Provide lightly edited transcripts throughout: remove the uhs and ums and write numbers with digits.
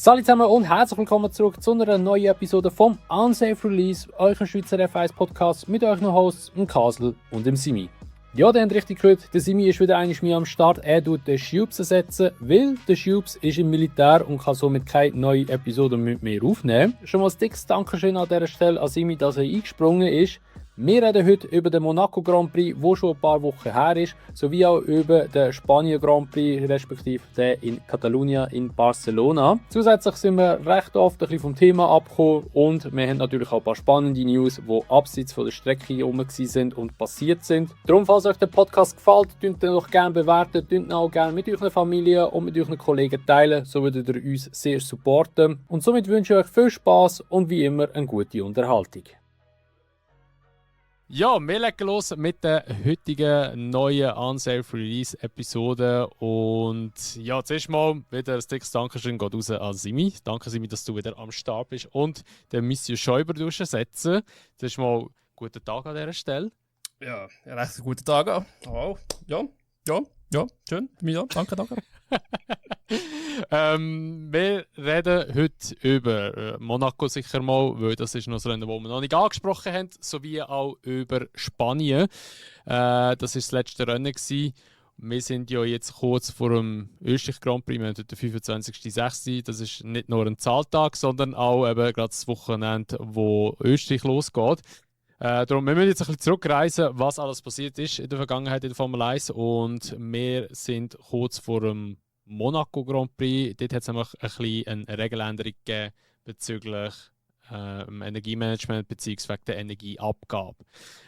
Salut zusammen und herzlich willkommen zurück zu einer neuen Episode vom Unsafe Release, eurem Schweizer F1 Podcast mit euren Hosts, dem Kasel und dem Simi. Ja, ihr habt richtig gehört, der Simi ist wieder einmal mehr am Start. Er tut den Schubs ersetzen, weil der Schubs ist im Militär und kann somit keine neue Episode mehr aufnehmen. Schon mal ein dickes Dankeschön an dieser Stelle an Simi, dass er eingesprungen ist. Wir reden heute über den Monaco Grand Prix, der schon ein paar Wochen her ist, sowie auch über den Spanien Grand Prix, respektive den in Catalunya in Barcelona. Zusätzlich sind wir recht oft ein bisschen vom Thema abgekommen und wir haben natürlich auch ein paar spannende News, die abseits von der Strecke herum sind und passiert sind. Darum, falls euch der Podcast gefällt, könnt ihr doch gerne bewerten, könnt ihn auch gerne mit eurer Familie und mit euren Kollegen teilen, so würdet ihr uns sehr supporten. Und somit wünsche ich euch viel Spass und wie immer eine gute Unterhaltung. Ja, wir legen los mit der heutigen neuen Unsafe Release Episode. Und ja, zuerst mal wieder ein dickes Dankeschön geht raus an Simi. Danke Simi, dass du wieder am Start bist und den Monsieur Schäuber ersetzen. Zuerst mal guten Tag an dieser Stelle. Ja, recht guten Tag. Oh, ja, schön. Ja, danke. Wir reden heute über Monaco sicher mal, weil das ist noch ein Rennen, das wir noch nicht angesprochen haben, sowie auch über Spanien. Das war das letzte Rennen gewesen. Wir sind ja jetzt kurz vor dem Österreich Grand Prix, wir haben heute den 25.06. Das ist nicht nur ein Zahltag, sondern auch eben gerade das Wochenende, wo Österreich losgeht. Darum, wir müssen jetzt ein bisschen zurückreisen, was alles passiert ist in der Vergangenheit in der Formel 1. Und wir sind kurz vor dem Monaco Grand Prix. Dort hat es nämlich ein bisschen eine Regeländerung gegeben bezüglich Energiemanagement bzw. der Energieabgabe.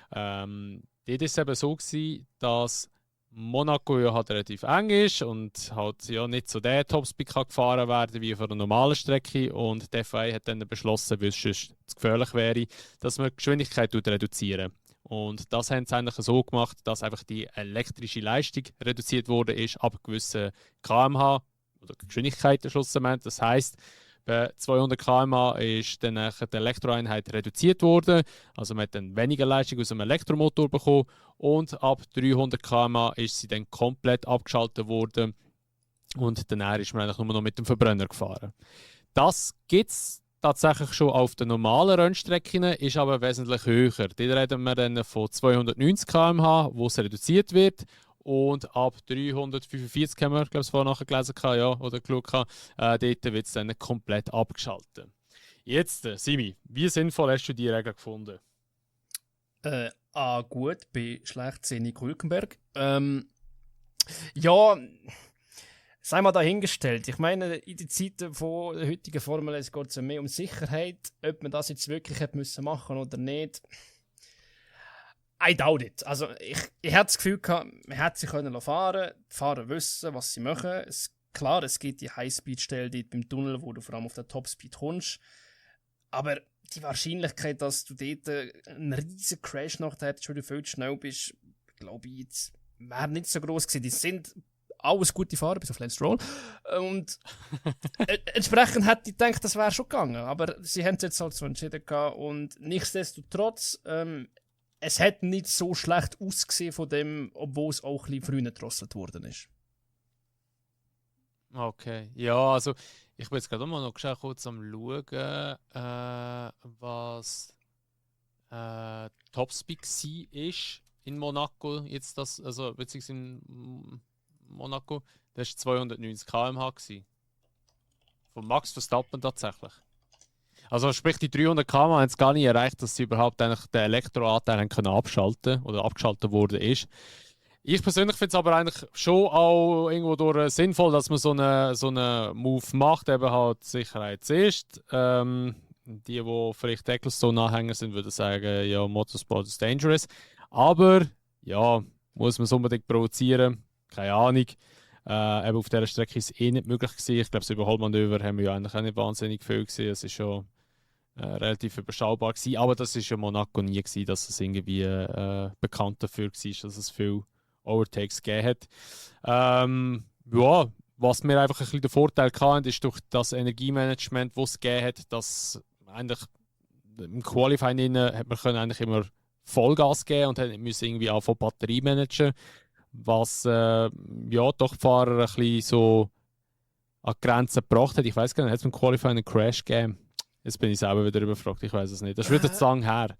Dort war es eben so gewesen, dass Monaco ja halt relativ eng ist und halt ja nicht so der Topspeed gefahren werden wie auf einer normalen Strecke. Und die FIA hat dann beschlossen, weil es sonst zu gefährlich wäre, dass man die Geschwindigkeit reduzieren. Und das haben sie eigentlich so gemacht, dass einfach die elektrische Leistung reduziert wurde ist ab gewissen km/h oder Geschwindigkeit schlussendlich. Das heisst, bei 200 km/h ist dann die Elektroeinheit reduziert worden. Also man hat dann weniger Leistung aus dem Elektromotor bekommen. Und ab 300 km/h ist sie dann komplett abgeschaltet worden. Und danach ist man eigentlich nur noch mit dem Verbrenner gefahren. Das gibt es tatsächlich schon auf den normalen Rennstrecken, ist aber wesentlich höher. Dort reden wir dann von 290 km/h, wo es reduziert wird. Und ab 345 haben wir, glaube ich, vorher nachher gelesen ja, oder geschaut, dort wird es dann komplett abgeschaltet. Jetzt, Simi, wie sinnvoll hast du die Regel gefunden? Gut, bei Schlechtsinnig Hülkenberg. Ja, sei mal dahingestellt. Ich meine, in den Zeiten von der heutigen Formel 1 geht es ja mehr um Sicherheit, ob man das jetzt wirklich hätte müssen machen oder nicht. I doubt it. Also ich hatte das Gefühl gehabt, man hätte sie fahren können. Die Fahrer wissen, was sie machen. Klar, es gibt die Highspeed-Stelle dort beim Tunnel, wo du vor allem auf der Topspeed kommst. Aber die Wahrscheinlichkeit, dass du dort einen riesen Crash noch hättest, weil du viel zu schnell bist, glaube ich, jetzt wäre nicht so gross gewesen. Die sind alles gute Fahrer, bis auf Lance Stroll. Und entsprechend hätte ich gedacht, das wäre schon gegangen. Aber sie haben es jetzt halt so entschieden gehabt. Und nichtsdestotrotz, es hat nicht so schlecht ausgesehen von dem, obwohl es auch ein bisschen früher gedrosselt worden ist. Okay, ja, also ich bin jetzt gerade mal noch kurz am Schauen, was Topspeed ist in Monaco, jetzt das, also beziehungsweise in Monaco, das war 290 km/h. Von Max Verstappen tatsächlich. Also sprich, die 300 km haben es gar nicht erreicht, dass sie überhaupt eigentlich den Elektroanteil abschalten oder abgeschaltet worden ist. Ich persönlich finde es aber eigentlich schon auch irgendwo durch sinnvoll, dass man so einen Move macht, eben halt Sicherheit zuerst. Die vielleicht Ecclestone-Anhänger sind, würden sagen, ja, Motorsport ist dangerous. Aber ja, muss man es unbedingt provozieren? Keine Ahnung. Eben auf dieser Strecke ist es nicht möglich gewesen. Ich glaube, das Überholmanöver haben wir ja eigentlich auch nicht wahnsinnig viel gesehen. Es ist schon relativ überschaubar gewesen. Aber das war ja Monaco nie gewesen, dass es irgendwie bekannt dafür war, dass es viel Overtakes gegeben hat. Ja, was mir einfach ein bisschen den Vorteil hatte, ist durch das Energiemanagement, das es gegeben hat, dass eigentlich im Qualifying hat man eigentlich immer Vollgas geben und hat müssen irgendwie auch von Batterie managen, was ja doch die Fahrer ein bisschen so an die Grenze gebracht hat. Ich weiß gar nicht, hat es beim Qualifying einen Crash gegeben? Jetzt bin ich selber wieder überfragt, ich weiß es nicht. Das ist wieder zu lang her.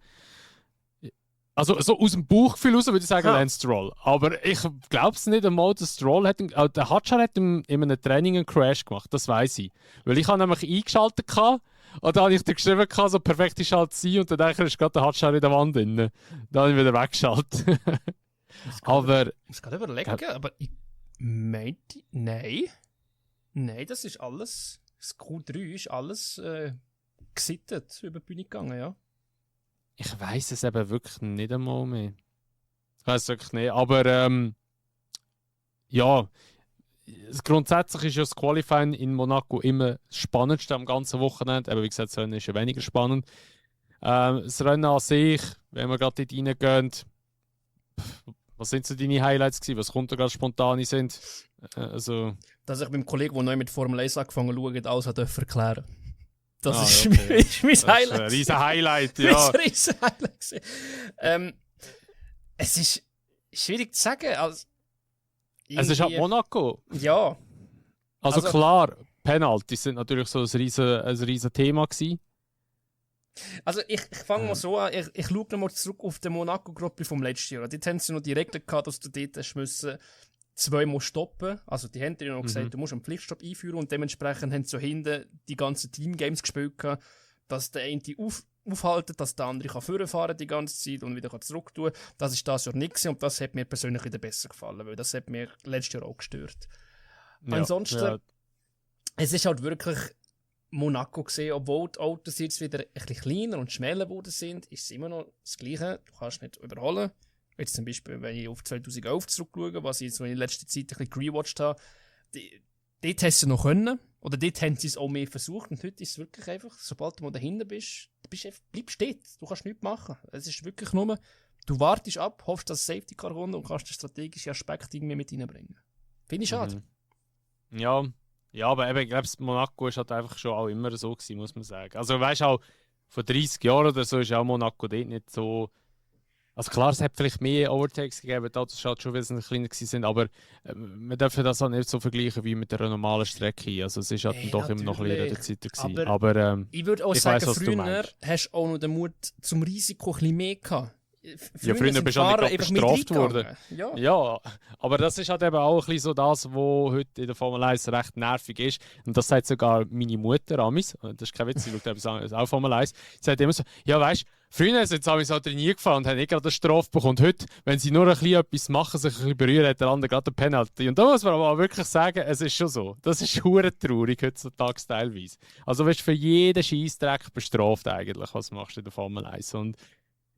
Also so aus dem Bauchgefühl raus würde ich sagen Lance Stroll. Aber ich glaube es nicht einmal, dass Stroll hat... der Hadjar hat in einem Training einen Crash gemacht, das weiß ich. Weil ich habe nämlich eingeschaltet gehabt, und dann habe ich dir geschrieben, so perfekt ist halt sein, und dann denke ich, ist gerade der Hadjar in der Wand drin. Dann habe ich wieder weggeschaltet. Aber... Ich muss gerade überlegen, aber ich meinte... Nein, das ist alles... Das Q3 ist alles gesittet über die Bühne gegangen, ja. Ich weiss es eben wirklich nicht einmal mehr. Ich weiss es wirklich nicht. Aber ja, grundsätzlich ist ja das Qualifying in Monaco immer das Spannendste am ganzen Wochenende. Aber wie gesagt, das Rennen ist ja weniger spannend. Das Rennen an sich, wenn wir gerade dort reingehen, was sind so deine Highlights gewesen? Was kommt da gerade spontan sind? Also... Dass ich meinem Kollegen, der neu mit Formel 1 angefangen hat, alles erklären durfte. Das ist, okay. ist mein Highlight. Ein riesen Highlight, ja. Ein riesen Highlight. Es ist schwierig zu sagen. Also, es ist halt Monaco. Ja. Also klar, Penalties sind natürlich so ein riesen Thema gewesen. Also ich fange mal so an, ich schaue nochmal zurück auf den Monaco-Gruppe vom letzten Jahr. Dort haben sie noch die Regel gehabt, dass du dort müssen zweimal stoppen. Also die haben dir noch gesagt, du musst einen Pflichtstopp einführen, und dementsprechend haben sie so hinten die ganzen Teamgames gespielt, dass der eine aufhalten, dass der andere vorfahren die ganze Zeit und wieder zurück tun. Das ist das Jahr nicht gewesen, und das hat mir persönlich wieder besser gefallen, weil das hat mir letztes Jahr auch gestört. Ja, ansonsten, es ist halt wirklich Monaco gesehen, obwohl die Autos jetzt wieder ein bisschen kleiner und schmäler geworden sind, ist es immer noch das Gleiche. Du kannst nicht überholen. Jetzt zum Beispiel, wenn ich auf 2011 zurückschaue, was ich so in der letzten Zeit ein bisschen gerewatcht habe, dort hast du noch können, oder dort haben sie es auch mehr versucht, und heute ist es wirklich einfach, sobald du mal dahinter bist, bleibst stehen, du kannst nichts machen. Es ist wirklich nur, du wartest ab, hoffst, dass Safety Car kommt und kannst den strategischen Aspekt irgendwie mit reinbringen. Finde ich schade. Ja, aber eben, ich glaube, Monaco ist halt einfach schon auch immer so gewesen, muss man sagen. Also weißt du, auch vor 30 Jahren oder so ist auch Monaco dort nicht so... Also klar, es hat vielleicht mehr Overtakes gegeben, die Autos halt schon wesentlich kleiner waren, aber wir dürfen das auch nicht so vergleichen wie mit einer normalen Strecke. Also es ist halt doch immer noch ein bisschen Redezeit gewesen. Aber ich würde auch sagen, früher hast du auch noch den Mut zum Risiko ein bisschen mehr gehabt. Früher bist du auch nicht bestraft worden. Ja, aber das ist halt eben auch ein bisschen so das, was heute in der Formel 1 recht nervig ist. Und das sagt sogar meine Mutter, Amis, das ist kein Witz, sie schaut auch Formel 1, sie sagt immer so, ja weißt, früher sind sie halt nie gefahren und haben nicht gerade eine Strafe bekommen. Heute, wenn sie nur ein bisschen etwas machen, sich ein bisschen berühren, hat der andere gerade eine Penalty. Und da muss man aber wirklich sagen, es ist schon so. Das ist verdammt traurig heutzutage teilweise. Also wirst du für jeden Scheissdreck bestraft eigentlich, was du machst in der Formel 1. Und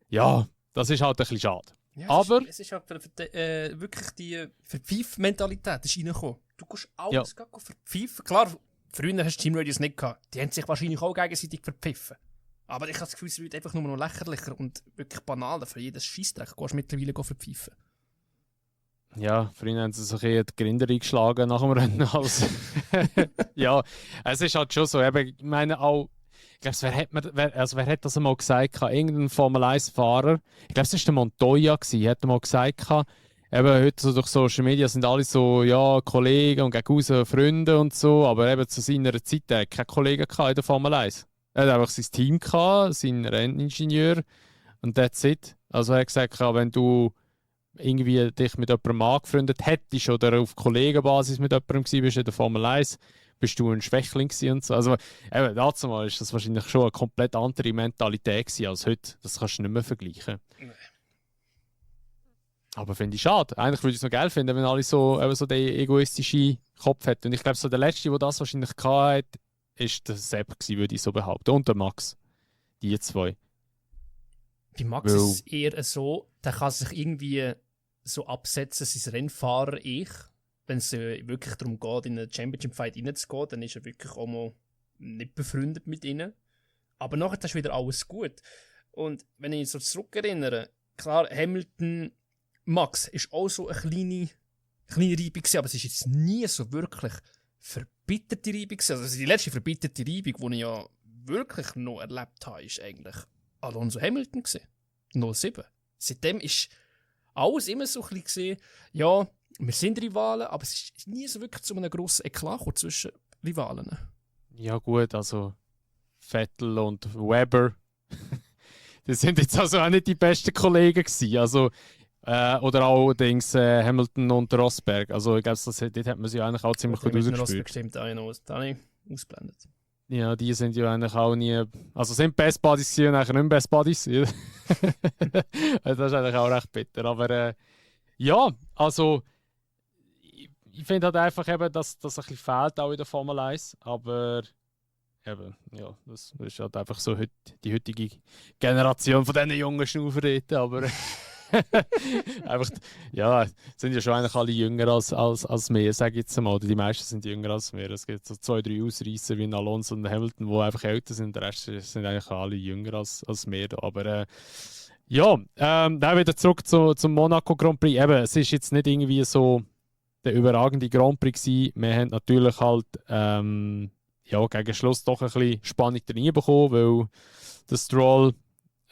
ja, das ist halt ein bisschen schade. Ja, aber es ist halt wirklich die Verpfeif-Mentalität ist reingekommen. Du kannst alles verpfeifen. Klar, früher hast du Teamradios nicht gehabt. Die haben sich wahrscheinlich auch gegenseitig verpfiffen. Aber ich habe das Gefühl, es wird einfach nur noch lächerlicher und wirklich banaler. Für jedes Scheissdreck kannst du mittlerweile verpfeifen. Ja, früher haben sie sich eher die Grinder eingeschlagen nach dem Rennen. Als ja, es ist halt schon so. Ich meine auch, ich glaube, wer hat das einmal gesagt? Irgendein Formel-1-Fahrer, ich glaube, es war der Montoya, hat mal gesagt, eben heute so durch Social Media sind alle so, ja, Kollegen und gegen raus Freunde und so, aber eben zu seiner Zeit hat er keine Kollegen in der Formel 1. Er hat einfach sein Team gehabt, seinen Renningenieur, und that's it. Also er hat gesagt, wenn du irgendwie dich mit jemandem angefreundet hättest oder auf Kollegenbasis mit jemandem gewesen bist in der Formel 1, bist du ein Schwächling und so. Also eben, dazu mal ist das wahrscheinlich schon eine komplett andere Mentalität gewesen als heute. Das kannst du nicht mehr vergleichen. Nee. Aber finde ich schade. Eigentlich würde ich es noch geil finden, wenn alle so den egoistischen Kopf hätten. Und ich glaube, so der Letzte, der das wahrscheinlich hatte, ist der Sepp gewesen, würde ich so behaupten. Und der Max. Die zwei. Bei Max ist es eher so, der kann sich irgendwie so absetzen, sein Rennfahrer wenn es wirklich darum geht, in einen Championship-Fight reinzugehen, dann ist er wirklich auch mal nicht befreundet mit ihnen. Aber nachher ist wieder alles gut. Und wenn ich mich so zurückerinnere, klar, Hamilton, Max ist auch so eine kleine Reibung gewesen, aber es ist jetzt nie so wirklich verbitterte Reibung gewesen. Also die letzte verbitterte Reibung, die ich ja wirklich noch erlebt habe, ist eigentlich Alonso Hamilton gewesen. 07. Seitdem ist alles immer so ein bisschen, ja, wir sind Rivalen, aber es ist nie so wirklich zu einem grossen Eklat zwischen Rivalen. Ja gut, also Vettel und Webber, das sind jetzt also auch nicht die besten Kollegen gewesen. Also, oder allerdings Hamilton und Rosberg. Also ich glaube, dort hat man sie eigentlich auch ziemlich gut Rosberg rausgespürt. stimmt auch noch, da habe ich ausblendet. Ja, die sind ja eigentlich auch nie... Also sind Best Buddies und nachher nicht mehr Best Buddies. Also das ist eigentlich auch recht bitter. Aber ja, also ich finde halt einfach eben, dass das ein bisschen fehlt auch in der Formel 1. Aber eben, ja, das ist halt einfach so die heutige Generation von diesen jungen Schnauferräten. Aber einfach, ja, sind ja schon eigentlich alle jünger als wir, sage ich jetzt mal. Oder die meisten sind jünger als wir. Es gibt so 2, 3 Ausreißer wie Alonso und Hamilton, die einfach älter sind. Der Rest sind eigentlich alle jünger als wir. Aber ja, dann wieder zurück zum Monaco Grand Prix. Eben, es ist jetzt nicht irgendwie so der überragende Grand Prix gewesen. Wir haben natürlich halt ja, gegen Schluss doch ein bisschen Spannung drin bekommen, weil der Stroll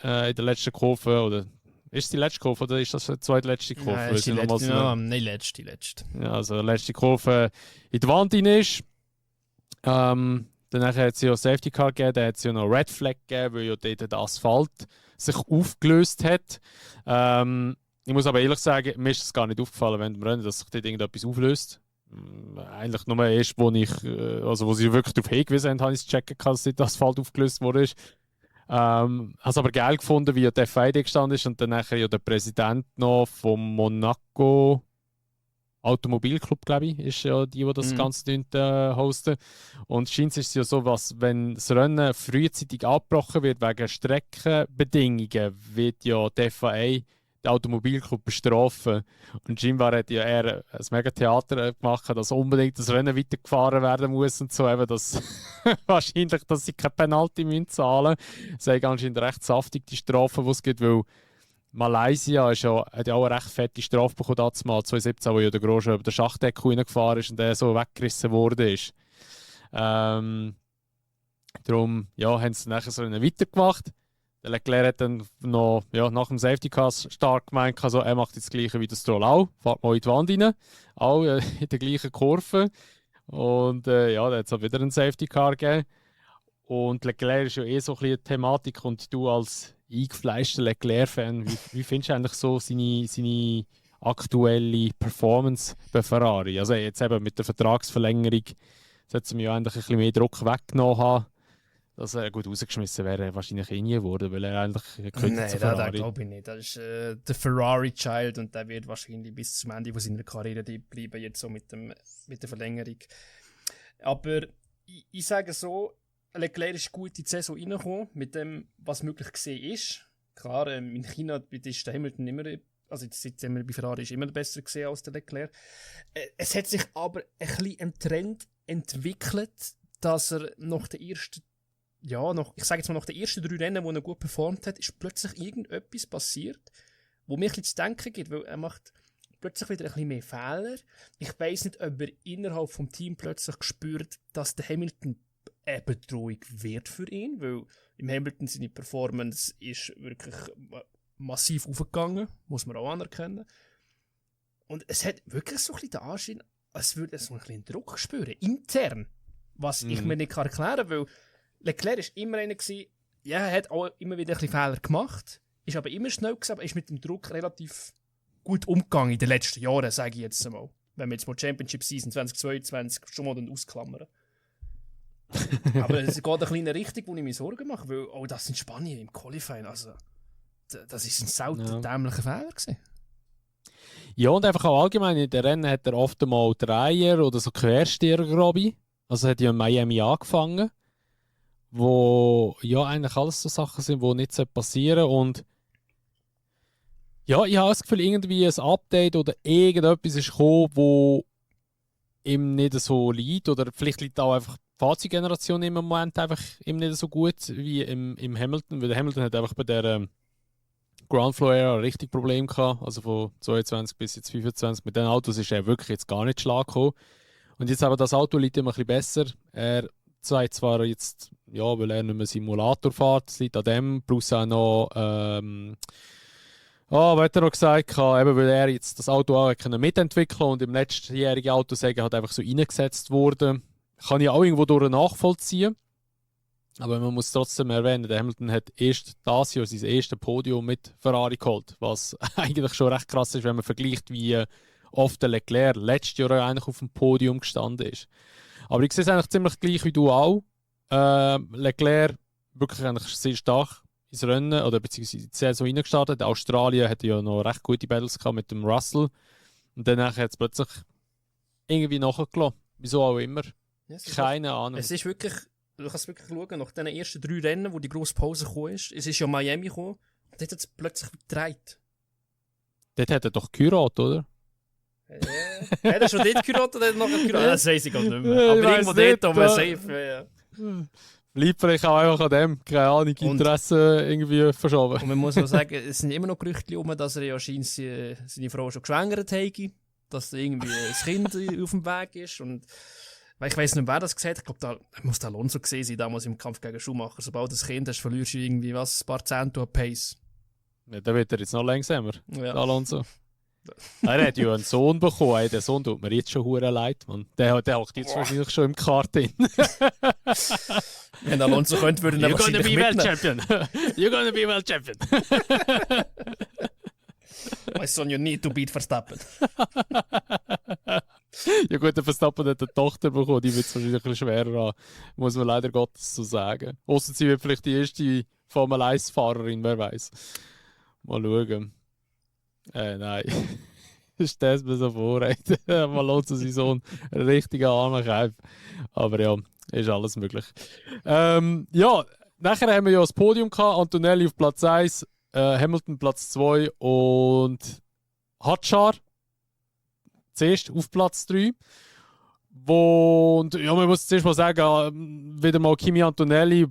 in der letzten Kurve, oder ist es die letzte Kurve oder ist das die zweitletzte Kurve? Nein, ist die letzte, nein, letzte. Ja, also die letzte Kurve in die Wand rein ist. Danach hat es ja Safety Car gegeben, dann hat es ja noch Red Flag gegeben, weil ja dort der Asphalt sich aufgelöst hat. Ich muss aber ehrlich sagen, mir ist es gar nicht aufgefallen während dem Rennen, dass sich dort irgendetwas auflöst. Eigentlich nur erst, wo sie wirklich darauf hingewiesen haben, habe ich es checken können, dass der Asphalt aufgelöst wurde. Habe es aber geil gefunden, wie der FID gestanden ist und dann nachher ja der Präsident noch vom Monaco Automobilclub, glaube ich, ist ja die das Ganze hosten. Und scheint es ja so, was, wenn das Rennen frühzeitig abgebrochen wird wegen Streckenbedingungen, wird ja die FIA den Automobilclub bestrafen. Und Jimbar hat ja eher ein mega Theater gemacht, dass unbedingt das Rennen weitergefahren werden muss und so. Eben, dass wahrscheinlich, dass sie keine Penalty zahlen müssen. Das ist anscheinend recht saftig, die Strafen, die es gibt, weil Malaysia hat ja auch eine recht fette Strafe bekommen, damals 2017, wo ja der Grosjean über den Schachdeckel reingefahren ist und der so weggerissen worden ist. Darum ja, haben sie nachher so einen weitergemacht. Der Leclerc hat dann noch nach dem Safety Car stark gemeint, also er macht jetzt das Gleiche wie der Stroll auch. Fährt mal in die Wand rein, auch in der gleichen Kurve. Und ja, da hat es auch wieder einen Safety Car gegeben. Und Leclerc ist ja eh so ein bisschen eine Thematik und du als eingefleischter Leclerc-Fan, wie findest du eigentlich so seine aktuelle Performance bei Ferrari? Also jetzt eben mit der Vertragsverlängerung sollte man ja eigentlich ein bisschen mehr Druck weggenommen haben. Dass er gut rausgeschmissen wäre, wahrscheinlich eh nie geworden, weil er eigentlich Nein, das glaube ich nicht. Das ist der Ferrari-Child und der wird wahrscheinlich bis zum Ende seiner Karriere bleiben, jetzt so mit der Verlängerung. Aber ich sage so, Leclerc ist gut in die Saison reingekommen, mit dem, was möglich gesehen ist. Klar, in China ist der Hamilton immer, also jetzt bei Ferrari ist immer besser gesehen als der Leclerc. Es hat sich aber ein bisschen ein Trend entwickelt, dass er nach den ersten ich sage jetzt mal, nach den ersten 3 Rennen, wo er gut performt hat, ist plötzlich irgendetwas passiert, wo mir ein bisschen zu denken gibt, weil er macht plötzlich wieder ein bisschen mehr Fehler. Ich weiss nicht, ob er innerhalb des Teams plötzlich spürt, dass der Hamilton eine Bedrohung wird für ihn, weil im Hamilton seine Performance ist wirklich massiv aufgegangen, muss man auch anerkennen. Und es hat wirklich so ein bisschen den Anschein, als würde er so ein bisschen Druck spüren, intern, was ich mir nicht erklären kann, weil Leclerc war immer einer gewesen, ja, er hat auch immer wieder ein bisschen Fehler gemacht, ist aber immer schnell gewesen, aber ist mit dem Druck relativ gut umgegangen in den letzten Jahren, sage ich jetzt einmal. Wenn wir jetzt mal Championship Season 2022 schon mal ausklammern. Aber es geht eine kleine Richtung, wo ich mir Sorgen mache, weil das in Spanien im Qualifying, also das ist ein saudämlicher Fehler gewesen. Ja, und einfach auch allgemein, in den Rennen hat er oft mal Dreier oder so Quersteher, glaube ich. Also hat ja in Miami angefangen, wo ja eigentlich alles so Sachen sind, die nicht passieren sollten. Und ja, ich habe das Gefühl, irgendwie ein Update oder irgendetwas ist gekommen, wo ihm nicht so liegt. Oder vielleicht liegt auch einfach die Fahrzeuggeneration im Moment einfach ihm nicht so gut wie im Hamilton. Weil der Hamilton hat einfach bei der Ground Floor Era richtig Probleme gehabt. Also von 22 bis jetzt 25. Mit den Autos ist er wirklich jetzt gar nicht Schlag gekommen. Und jetzt aber das Auto liegt ihm ein bisschen besser. Er sagt zwar jetzt, ja, weil er nicht mehr Simulator fährt, es liegt an dem, plus auch noch, was hat er noch gesagt, eben weil er jetzt das Auto auch mitentwickeln und im letztjährigen Auto sagen, hat einfach so reingesetzt wurde. kann ich auch irgendwo durch nachvollziehen. Aber man muss trotzdem erwähnen, der Hamilton hat erst dieses Jahr sein erstes Podium mit Ferrari geholt, was eigentlich schon recht krass ist, wenn man vergleicht, wie oft der Leclerc letztes Jahr eigentlich auf dem Podium gestanden ist. Aber ich sehe es eigentlich ziemlich gleich wie du auch. Leclerc wirklich eigentlich sehr stark ins Rennen oder beziehungsweise in die Saison reingestartet. Australien hatte ja noch recht gute Battles gehabt mit dem Russell. Und dann hat es plötzlich irgendwie nachgelassen. Wieso auch immer. Ja, Keine Ahnung. Es ist wirklich, du kannst wirklich schauen, nach den ersten 3 Rennen, wo die grosse Pause gekommen ist, es ist ja Miami gekommen, und dort hat es plötzlich gedreht. Dort hat er doch geheiratet, oder? Ja. Hat er schon dort geheiratet oder hat er noch geheiratet? Das weiß ich gar nicht mehr. Aber irgendwo dort, wo man safe... Bleibt vielleicht auch einfach an dem, keine Ahnung, Interesse irgendwie verschoben. Und man muss auch sagen, es sind immer noch Gerüchte um, dass er ja scheint seine Frau schon geschwängert hat, dass irgendwie ein Kind auf dem Weg ist. Und ich weiss nicht, wer das gesagt hat. Ich glaube, da muss der Alonso gesehen sein, damals im Kampf gegen Schumacher. Sobald du ein Kind hast, verlierst du irgendwie ein paar Cent an Pace. Ja, dann wird er jetzt noch langsamer, ja. Alonso. Er hat ja einen Sohn bekommen, ey. Der Sohn tut mir jetzt schon hure leid, man. Der hockt jetzt wahrscheinlich schon im Kart drin. Wenn Alonso könnte, würde er einfach You're gonna be world champion. You're gonna be world champion. My son, you need to beat Verstappen. Ja gut, der Verstappen hat eine Tochter bekommen, die wird es wahrscheinlich ein bisschen schwerer haben, muss man leider Gottes so sagen. Ausser sie wird vielleicht die erste Formel 1-Fahrerin, wer weiß. Mal schauen. Nein. Stell's mir so vor, ey. Mal los zu seinem Sohn. Ein richtiger armer Kerl. Aber ja, ist alles möglich. Ja, nachher haben wir ja das Podium gehabt. Antonelli auf Platz 1, Hamilton Platz 2 und Hadjar zuerst auf Platz 3. Und ja, man muss zuerst mal sagen, wieder mal Kimi Antonelli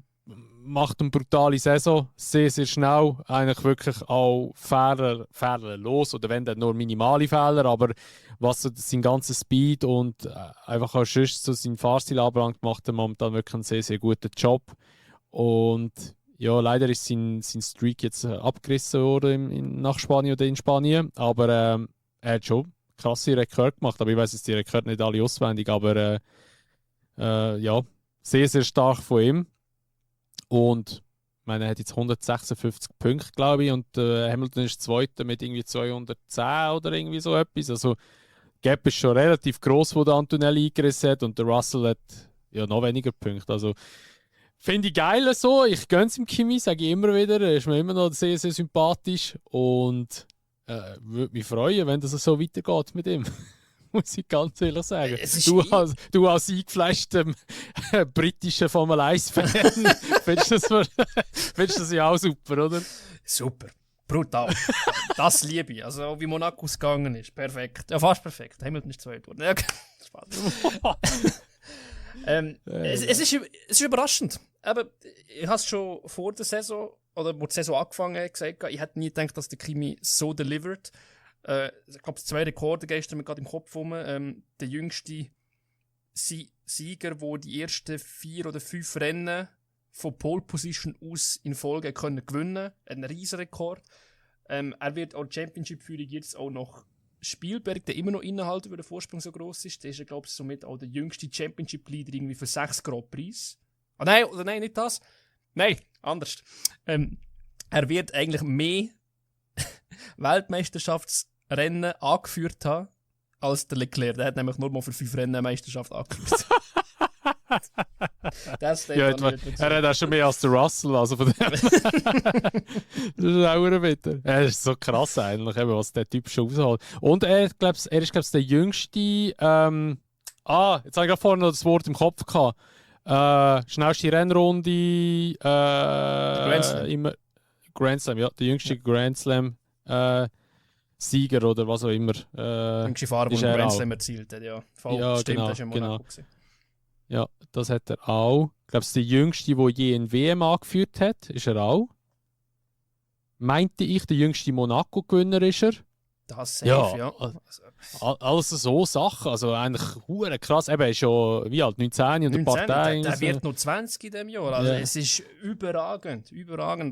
macht eine brutale Saison, sehr, sehr schnell, eigentlich wirklich auch fehlerlos oder wenn dann nur minimale Fehler, aber was so sein ganzer Speed und einfach auch sonst so sein Fahrstil anbelangt, macht er momentan wirklich einen sehr, sehr guten Job. Und ja, leider ist sein Streak jetzt abgerissen worden nach Spanien oder in Spanien, aber er hat schon krasse Rekord gemacht, aber ich weiß jetzt die Rekord nicht alle auswendig, aber ja, sehr, sehr stark von ihm. Und ich meine, er hat jetzt 156 Punkte, glaube ich, und Hamilton ist Zweiter mit irgendwie 210 oder irgendwie so etwas. Also, Gap ist schon relativ gross, wo der Antonelli eingerissen hat, und der Russell hat ja noch weniger Punkte. Also, finde ich geil so. Ich gönne es ihm Kimi, sage ich immer wieder. Er ist mir immer noch sehr, sehr sympathisch und würde mich freuen, wenn das so weitergeht mit ihm. Muss ich ganz ehrlich sagen. Du als eingefleischter britischer Formel 1-Fan, findest das ja auch super, oder? Super. Brutal. Das liebe ich. Also wie Monaco gegangen ist. Perfekt. Ja, fast perfekt. Hamilton ist zweit geworden. Ja, es ist überraschend. Aber ich habe es schon vor der Saison, oder wo die Saison angefangen hat, gesagt, ich hätte nie gedacht, dass der Kimi so delivert. Ich glaube, 2 Rekorde gestern mir gerade im Kopf rum. Der jüngste Sieger, der die ersten 4 oder 5 Rennen von Pole Position aus in Folge können gewinnen. Ein riesen Rekord. Er wird auch Championship-Führung jetzt auch noch Spielberg, der immer noch innerhalb über den Vorsprung so gross ist. Der ist, glaube ich, somit auch der jüngste Championship-Leader irgendwie für 6 Grand Prix. Nein, nicht das. Nein, anders. Er wird eigentlich mehr Weltmeisterschaftsrennen angeführt haben als der Leclerc. Der hat nämlich nur mal für 5 Rennen eine Meisterschaft angeführt. Er hat auch schon mehr als der Russell, also von dem. Das ist auch ein bitter. Es ist so krass eigentlich, was der Typ schon rausholt. Und er ist, glaube ich, der jüngste. Jetzt habe ich gerade vorhin noch das Wort im Kopf gehabt. Schnellste Rennrunde. Grand Slam. Grand Slam, ja. Der jüngste Grand Slam Sieger oder was auch immer. Jüngste Fahrer, der Grand Slam erzielt hat, ja. Ja, stimmt, genau, das ist in Monaco gewesen. Ja, das hat er auch. Ich glaube, der jüngste, der je in WM angeführt hat, ist er auch. Meinte ich, der jüngste Monaco-Gewinner ist er. Das safe, ja. Alles so Sachen, also eigentlich hure krass. Eben, er ist schon wie alt, 19 und 19, Partei. der wird noch 20 in diesem Jahr. Also Ja. es ist überragend,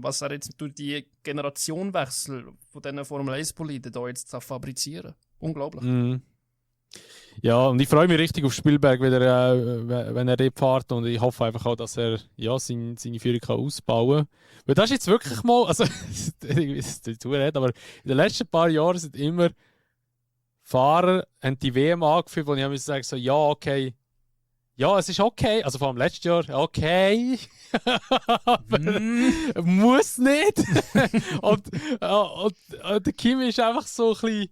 was er jetzt durch die Generationenwechsel von diesen Formel 1-Politiken da jetzt fabrizieren. Unglaublich. Mhm. Ja, und ich freue mich richtig auf Spielberg, wenn er dort fährt. Und ich hoffe einfach auch, dass er seine Führung kann ausbauen kann. Weil das ist jetzt wirklich mal, also, ich weiß nicht, aber in den letzten paar Jahren sind immer Fahrer haben die WM angeführt, wo ich sagen so, ja, okay. Ja, es ist okay. Also vor allem letztes Jahr, okay. Aber muss nicht. und der Kimi ist einfach so ein bisschen.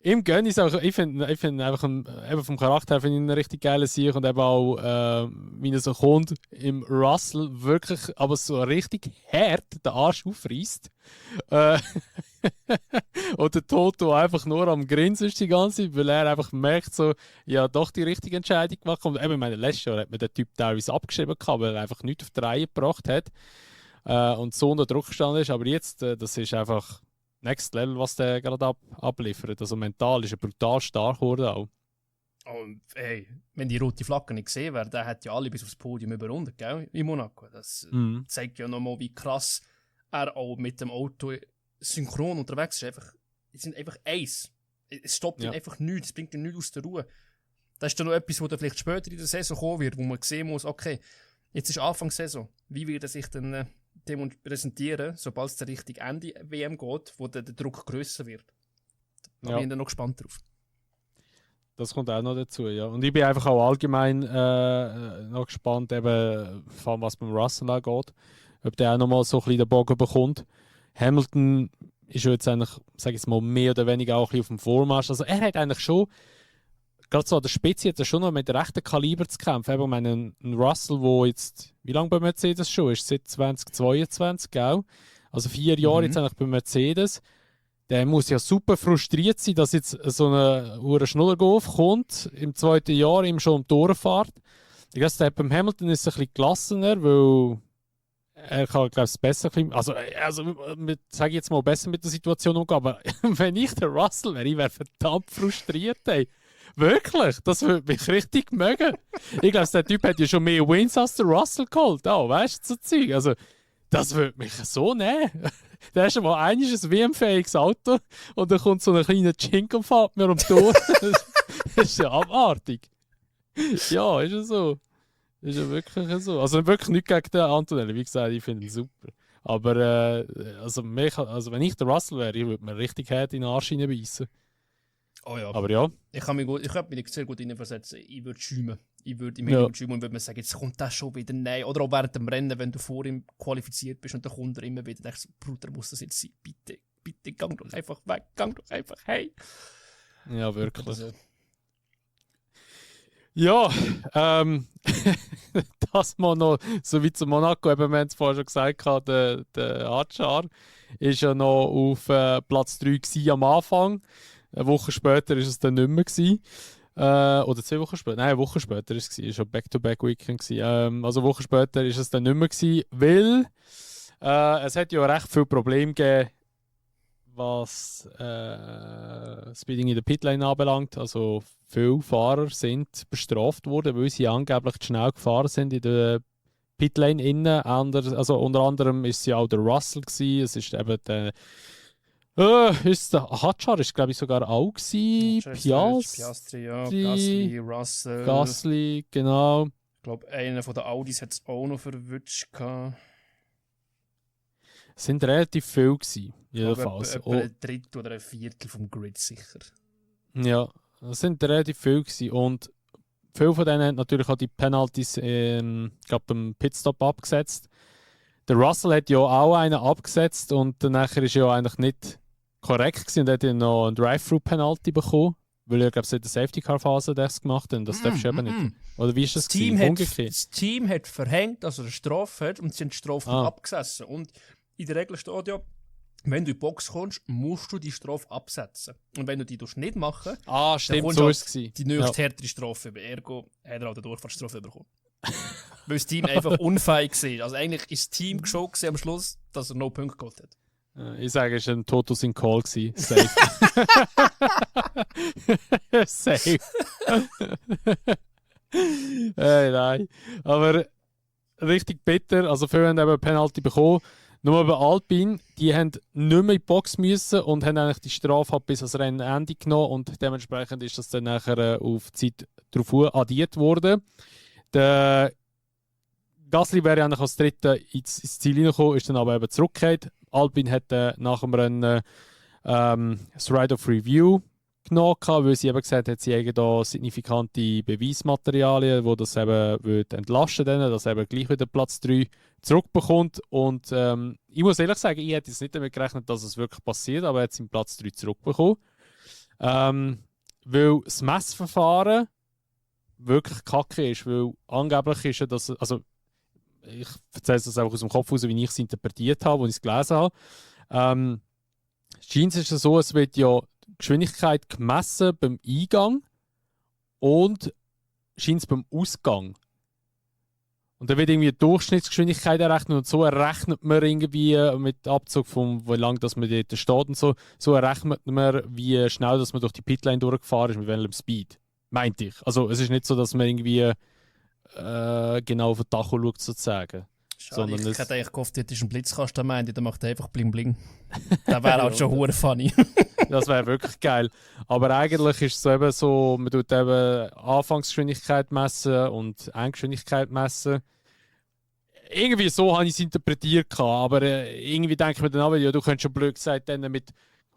Ihm gönne ich es auch. Ich finde einfach eben vom Charakter her finde ich ihn einen richtig geilen Sieg und eben auch, wie er so kommt, im Russell wirklich, aber so richtig hart den Arsch aufreißt. Und der Toto einfach nur am Grinsen ist die ganze Zeit, weil er einfach merkt, so, ja, doch die richtige Entscheidung gemacht. Und eben, meine, letztes Jahr hat man den Typ teilweise abgeschrieben, weil er einfach nichts auf die Reihe gebracht hat und so unter Druck gestanden ist. Aber jetzt, das ist einfach Next Level, was der gerade abliefert. Also mental ist er brutal stark geworden auch. Und hey, wenn die rote Flagge nicht gesehen wäre, der hat ja alle bis aufs Podium überrundet, gell? In Monaco. Das zeigt ja nochmal, wie krass er auch mit dem Auto synchron unterwegs ist. Es sind einfach eins. Es stoppt ihn einfach nichts, es bringt ihn nichts aus der Ruhe. Das ist dann noch etwas, wo dann vielleicht später in der Saison kommen wird, wo man sehen muss, okay, jetzt ist Anfang Saison, wie wird er sich dann präsentieren, sobald es der richtige Ende WM geht, wo der Druck grösser wird. Da bin ich dann noch gespannt drauf. Das kommt auch noch dazu, ja. Und ich bin einfach auch allgemein noch gespannt, eben, vor allem was beim Russell angeht, ob der auch nochmal so ein bisschen den Bogen bekommt. Hamilton ist ja jetzt eigentlich, sage ich mal, mehr oder weniger auch ein bisschen auf dem Vormarsch. Also er hat eigentlich schon, gerade so an der Spitze, hat er schon noch mit rechten Kaliber zu kämpfen. Eben, ich meine, ein Russell, der jetzt, wie lange bei Mercedes schon ist? Seit 2022, gell? Also 4 Jahre jetzt eigentlich bei Mercedes. Der muss ja super frustriert sein, dass jetzt so eine Schnullergolf kommt, im 2. Jahr ihm schon um die Ohren fährt. Ich glaube, beim Hamilton ist es ein bisschen gelassener, weil er kann, glaube ich, besser, also sage ich jetzt mal, besser mit der Situation umgehen. Aber wenn ich der Russell wäre, ich wäre verdammt frustriert, ey. Wirklich, das würde mich richtig mögen. Ich glaube, der Typ hat ja schon mehr Wins als der Russell geholt. Oh, weißt du, so Zeug. Also, das würde mich so nehmen. Da hast du mal ein WM-fähiges Auto und dann kommt so ein kleiner Chink und fährt mir um die Ohren. Das ist ja abartig. Ja, ist ja so. Ist ja wirklich so. Also wirklich nicht gegen den Antonelli. Wie gesagt, ich finde ihn super. Aber also wenn ich der Russell wäre, ich würde mir richtig hart in den Arsch hineinbeissen. Oh ja. Aber ja. Ich könnte mich sehr gut hineinversetzen. Ich würde schäumen. Ich würde im Hintergrund schäumen und würde mir sagen, jetzt kommt das schon wieder. Nein. Oder auch während dem Rennen, wenn du vor ihm qualifiziert bist und dann kommt er immer wieder, denkst du, Bruder, muss das jetzt sein? Bitte, bitte, gang doch einfach weg. Gang doch einfach hey. Ja, wirklich. Also, ja, das mal noch, so wie zu Monaco, eben, wir haben es vorher schon gesagt, der Adjar ist ja noch auf Platz 3 am Anfang. Eine Woche später war es dann nicht mehr gewesen. Oder 2 Wochen später? Nein, eine Woche später war es. Es war schon Back-to-Back-Weekend. Also eine Woche später war es dann nicht mehr gewesen, weil es hat ja recht viele Probleme gegeben, was Speeding in der Pitlane anbelangt. Also viele Fahrer sind bestraft worden, weil sie angeblich zu schnell gefahren sind in der Pitlane innen. Also unter anderem war es ja auch der Russell gewesen. Es ist eben der Hadjar ist, glaube ich, sogar auch gewesen. Piastri, ja. Gasly, Russell. Gasly, genau. Ich glaube, einer von den Audis hat es auch noch verwünscht. Es sind relativ viele gewesen, jedenfalls. Etwa ein Drittel oder ein Viertel vom Grid sicher. Ja, es sind relativ viele gewesen. Und viele von denen haben natürlich auch die Penalties beim Pitstop abgesetzt. Der Russell hat ja auch einen abgesetzt und nachher ist ja eigentlich nicht korrekt gewesen und hat ja noch eine Drive-Thru-Penalty bekommen, weil er, glaube ich, in der Safety-Car-Phase das gemacht hat und das darfst du eben nicht. Oder wie ist das das Team hat verhängt, also eine Strafe hat und sie haben die Strafe abgesessen. Und in der Regel steht ja, wenn du in die Box kommst, musst du die Strafe absetzen. Und wenn du die nicht machen, stimmt, so ist es gewesen. Die nächste härtere Strafe über. Ergo hat er auch die Durchfahrtsstrafe bekommen. Weil das Team einfach unfähig war. Also eigentlich ist das Team geschockt am Schluss, dass er no Punkte geholt hat. Ich sage, es war ein Totos in Call. Safe. Safe. Nein. Aber richtig bitter. Also viele haben eben eine Penalty bekommen. Nur bei Alpine, die haben nicht mehr in die Box müssen und haben eigentlich die Strafe bis ans Rennende genommen und dementsprechend ist das dann nachher auf die Zeit darauf addiert worden. Der Gasly wäre eigentlich als Dritter ins Ziel hineingekommen, ist dann aber eben zurückgekehrt. Alpine hat nach dem Rennen das Right of Review genommen, weil sie eben gesagt hat, sie haben da signifikante Beweismaterialien, die das eben entlasten würden, dass er eben gleich wieder Platz 3 zurückbekommt. Und ich muss ehrlich sagen, ich hätte jetzt nicht damit gerechnet, dass es wirklich passiert, aber er hat seinen Platz 3 zurückbekommen. Weil das Messverfahren wirklich kacke ist, weil angeblich ist ja das, also ich erzähle das einfach aus dem Kopf raus, wie ich es interpretiert habe, als ich es gelesen habe. Scheint es so, es wird ja Geschwindigkeit gemessen beim Eingang und scheint es beim Ausgang. Und dann wird irgendwie die Durchschnittsgeschwindigkeit errechnet und so errechnet man irgendwie mit Abzug von wie lange dass man dort steht und so errechnet man, wie schnell dass man durch die Pitlane durchgefahren ist, mit welchem Speed. Meinte ich. Also es ist nicht so, dass man irgendwie genau auf den Tacho schaut, sozusagen. Schade, ich hätte eigentlich gehofft, dort ist ein Blitzkasten am Ende, der macht einfach bling bling. Das wäre halt schon hure funny. Das wäre wirklich geil. Aber eigentlich ist es eben so, man tut eben Anfangsgeschwindigkeit messen und Endgeschwindigkeit messen. Irgendwie so habe ich es interpretiert, aber irgendwie denke ich mir dann auch, ja, du könntest schon blöd gesagt dann mit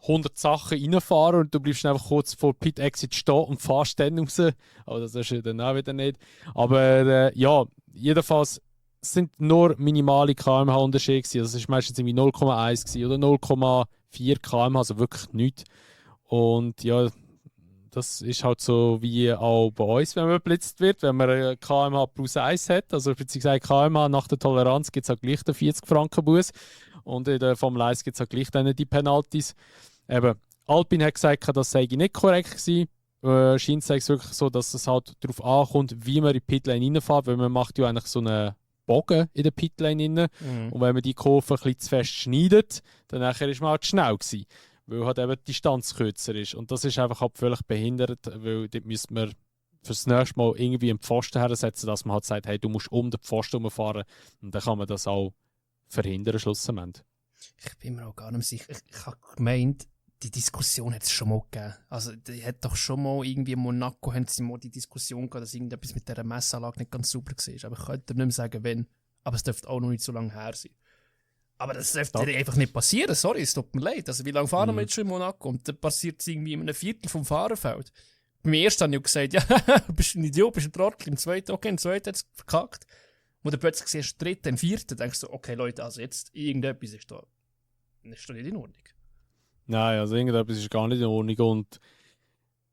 100 Sachen reinfahren und du bleibst einfach kurz vor Pit Exit stehen und fährst dann raus. Aber das ist ja dann auch wieder nicht. Aber ja, jedenfalls sind nur minimale kmh-Unterschiede gewesen. Also es war meistens irgendwie 0,1 oder 0,4 km, also wirklich nichts. Und ja, das ist halt so wie auch bei uns, wenn man geblitzt wird, wenn man kmh plus 1 hat, also beziehungsweise kmh nach der Toleranz gibt es halt gleich den 40 Franken Bus und in der Formel 1 gibt es halt gleich dann die Penalties. Eben, Alpine hat gesagt, das sei nicht korrekt gewesen. Scheint es wirklich so, dass es halt darauf ankommt, wie man in die Pitlane reinfährt, weil man macht ja eigentlich so eine Bogen in der Pitlane rein. Und wenn man die Kurve ein bisschen zu fest schneidet, dann nachher ist man halt schnell gewesen, weil halt eben die Distanz kürzer ist. Und das ist einfach halt völlig behindert, weil dort müsste man fürs nächste Mal irgendwie einen Pfosten hersetzen, dass man halt sagt, hey, du musst um den Pfosten herumfahren. Und dann kann man das auch verhindern, schlussendlich. Ich bin mir auch gar nicht sicher. Ich habe gemeint, die Diskussion hat es schon mal gegeben. Also, die hat doch schon mal irgendwie in Monaco haben sie mal die Diskussion gehabt, dass irgendetwas mit dieser Messanlage nicht ganz sauber war. Aber ich könnte nicht mehr sagen, wenn. Aber es dürfte auch noch nicht so lange her sein. Aber das dürfte einfach nicht passieren. Sorry, es tut mir leid. Also, wie lange fahren wir jetzt schon in Monaco? Und dann passiert es irgendwie in einem Viertel vom Fahrerfeld. Beim ersten habe ich gesagt, ja, bist du ein Idiot, bist ein Trottel. Im zweiten, okay, im zweiten hat es verkackt. Und dann plötzlich siehst du den dritten, den vierten, denkst du, okay, Leute, also jetzt irgendetwas ist da nicht in Ordnung. Nein, also irgendetwas ist gar nicht in Ordnung. Und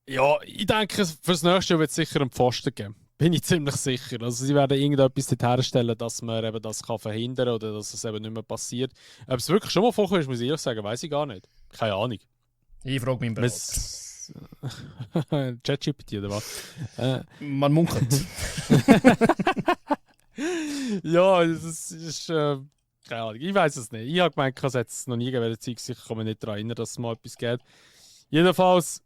ja, ich denke, fürs nächste Jahr wird es sicher einen Pfosten geben. Bin ich ziemlich sicher. Also sie werden irgendetwas dort herstellen, dass man eben das kann verhindern kann oder dass es eben nicht mehr passiert. Ob es wirklich schon mal vorkommt, muss ich ehrlich sagen, weiß ich gar nicht. Keine Ahnung. Ich frage meinen Berater. ChatGPT oder was? Man munkelt. Ja, das ist keine Ahnung, ich weiß es nicht. Ich habe gemeint, es hätte es noch nie gegeben, ich kann mich nicht daran erinnern, dass es mal etwas gibt. Jedenfalls,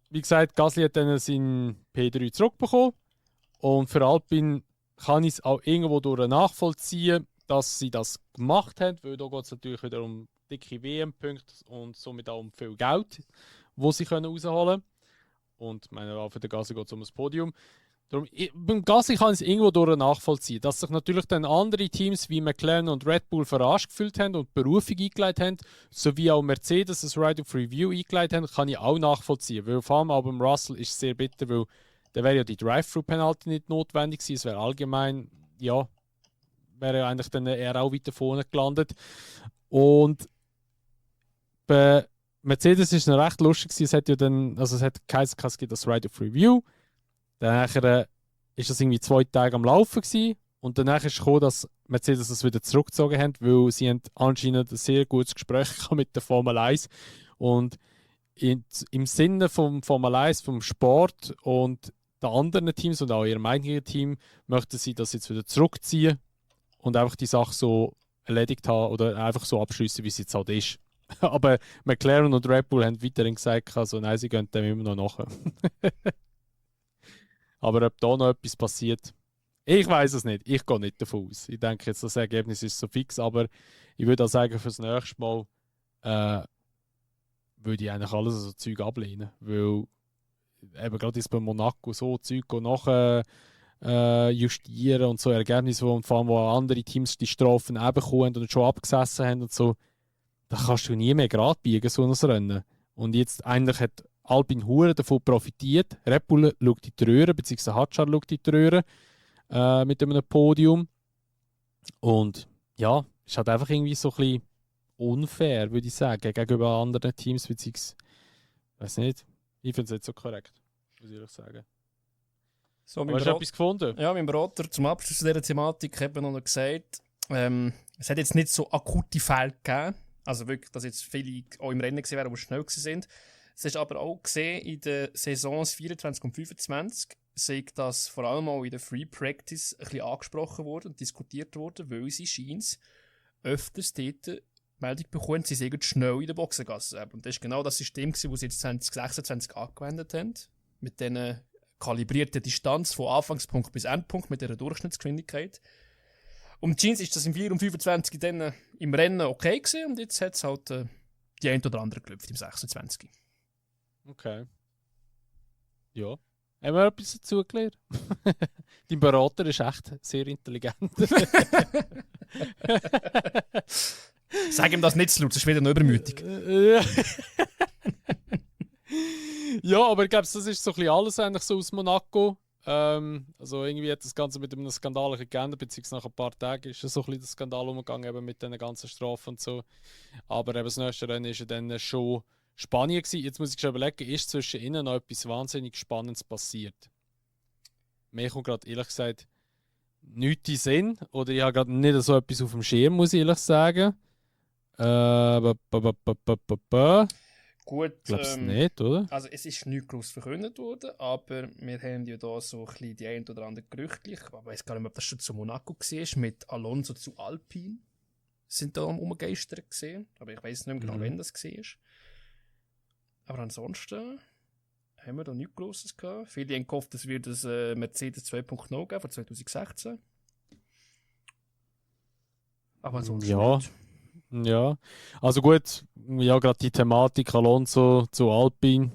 wie gesagt, Gasly hat dann seinen P3 zurückbekommen und für Alpine kann ich es auch irgendwo durch nachvollziehen, dass sie das gemacht haben, weil da geht es natürlich wieder um dicke WM-Punkte und somit auch um viel Geld, das sie rausholen können. Und ich meine, auch für den Gasly geht es um das Podium. Darum, beim Gasly kann ich es irgendwo durch nachvollziehen. Dass sich natürlich dann andere Teams wie McLaren und Red Bull verarscht gefühlt haben und Berufung eingeleitet haben, sowie auch Mercedes das Right of Review eingeleitet haben, kann ich auch nachvollziehen. Weil vor allem auch beim Russell ist es sehr bitter, weil da wäre ja die Drive-Thru-Penalty nicht notwendig gewesen. Es wäre allgemein, ja, wäre ja eigentlich dann eher auch weiter vorne gelandet. Und bei Mercedes ist es noch recht lustig gewesen. Es hat ja dann, also es hat geheißen, es gibt das Right of Review. Dann ist das irgendwie 2 Tage am Laufen gewesen. Und danach ist es gekommen, dass Mercedes das wieder zurückgezogen haben, weil sie haben anscheinend ein sehr gutes Gespräch mit der Formel 1. Und im Sinne vom Formel 1, vom Sport und den anderen Teams und auch ihrem eigenen Team möchten sie das jetzt wieder zurückziehen und einfach die Sache so erledigt haben oder einfach so abschließen, wie es jetzt halt ist. Aber McLaren und Red Bull haben weiterhin gesagt, also nein, sie gehen dem immer noch nach. Aber ob da noch etwas passiert, Ich weiß es nicht. Ich gehe nicht davon aus. Ich denke jetzt, das Ergebnis ist so fix, aber ich würde auch sagen, fürs nächste Mal würde ich eigentlich alles so Zeug ablehnen. Weil eben gerade jetzt bei Monaco so Zeug nach justieren und so Ergebnisse, wo, vor allem, wo andere Teams die Strafen eben bekommen und schon abgesessen haben und so, da kannst du nie mehr gerade biegen, so ein Rennen. Und jetzt eigentlich hat Alpine Hure davon profitiert. Red Bull schaut in die Röhre, beziehungsweise Hadjar schaut in die Röhre mit einem Podium. Und ja, ist halt einfach irgendwie so ein bisschen unfair, würde ich sagen, gegenüber anderen Teams, beziehungsweise, weiß nicht, ich finde es nicht so korrekt, muss ich ehrlich sagen. So, Hast du etwas gefunden? Ja, mein Berater zum Abschluss dieser Thematik hat mir noch gesagt, es hat jetzt nicht so akute Fälle gegeben, also wirklich, dass jetzt viele auch im Rennen gesehen werden, die schnell sind. Es ist aber auch gesehen, in den Saisons 24 und 25 sehe ich, dass vor allem auch in der Free Practice ein bisschen angesprochen wurde und diskutiert wurde, weil sie scheint öfters dort Meldung bekommen, sie seien schnell in der Boxengasse. Und das ist genau das System, das sie jetzt 2026 angewendet haben, mit diesen kalibrierten Distanz von Anfangspunkt bis Endpunkt mit dieser Durchschnittsgeschwindigkeit. Und Jeans ist das im 4 und 25 dann im Rennen okay gewesen und jetzt hat es halt die ein oder andere gelüpft im 26. Okay. Ja. Haben wir etwas dazu gelernt? Dein Berater ist echt sehr intelligent. Sag ihm das nicht zu laut, sonst wird er noch übermütig. Ja, aber ich glaube, das ist so ein bisschen alles eigentlich so aus Monaco. Also irgendwie hat das Ganze mit einem Skandal geändert, beziehungsweise nach ein paar Tagen ist so ein bisschen der Skandal umgegangen eben mit den ganzen Strafen und so. Aber eben das nächste Rennen war dann schon Spanien gewesen. Jetzt muss ich schon überlegen, ist zwischen ihnen noch etwas wahnsinnig Spannendes passiert? Mir kommt gerade ehrlich gesagt nichts in den Sinn. Oder ich habe gerade nicht so etwas auf dem Schirm, muss ich ehrlich sagen. Gut, Ich glaube es nicht, oder? Also es ist nicht groß verkündet worden, aber wir haben ja da so ein bisschen die ein oder andere Gerüchte. Ich weiß gar nicht mehr, ob das schon zu Monaco war, mit Alonso zu Alpine. Sind da umgegeistert gesehen, aber ich weiß nicht mehr genau, wann das war. Aber ansonsten haben wir da nichts Grosses gehabt. Viele haben gehofft, es wird ein Mercedes 2.0 geben von 2016. Aber ansonsten Ja. nicht. Ja, also gut, ja, gerade die Thematik Alonso zu Alpine.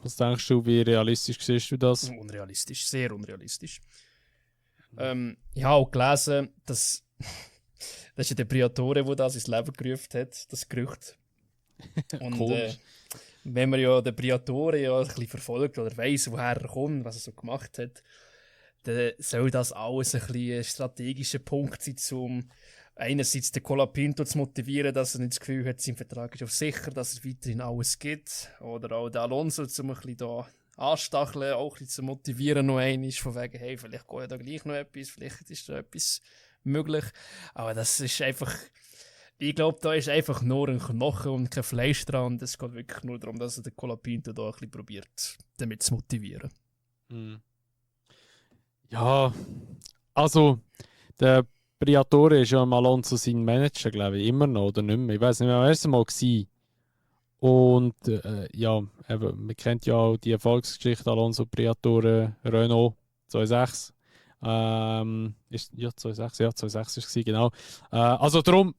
Was denkst du, wie realistisch siehst du das? Unrealistisch, sehr unrealistisch. Ich habe auch gelesen, dass das ist ja der Briatore, der das ins Leben gerufen hat, das Gerücht. Und wenn man ja den Briatore ja ein bisschen verfolgt oder weiss, woher er kommt, was er so gemacht hat, dann soll das alles ein bisschen ein strategischer Punkt sein, um einerseits den Colapinto zu motivieren, dass er nicht das Gefühl hat, sein Vertrag ist auf sicher, dass es weiterhin alles gibt. Oder auch den Alonso, um ein bisschen da anstacheln, auch ein bisschen zu motivieren, noch einmal, von wegen, hey, vielleicht geht ja da gleich noch etwas, vielleicht ist da etwas möglich. Aber das ist einfach, ich glaube, da ist einfach nur ein Knochen und kein Fleisch dran. Und es geht wirklich nur darum, dass er den Colapinto da ein bisschen probiert, damit zu motivieren. Ja, also der Briatore ist ja im Alonso sein Manager, glaube ich, immer noch oder nicht mehr. Ich weiß nicht mehr, wer es mal war. Und ja, eben, man kennt ja auch die Erfolgsgeschichte Alonso Briatore Renault 2.6. Ja, 2.6, ja, 2.6 ist es, genau. Also darum,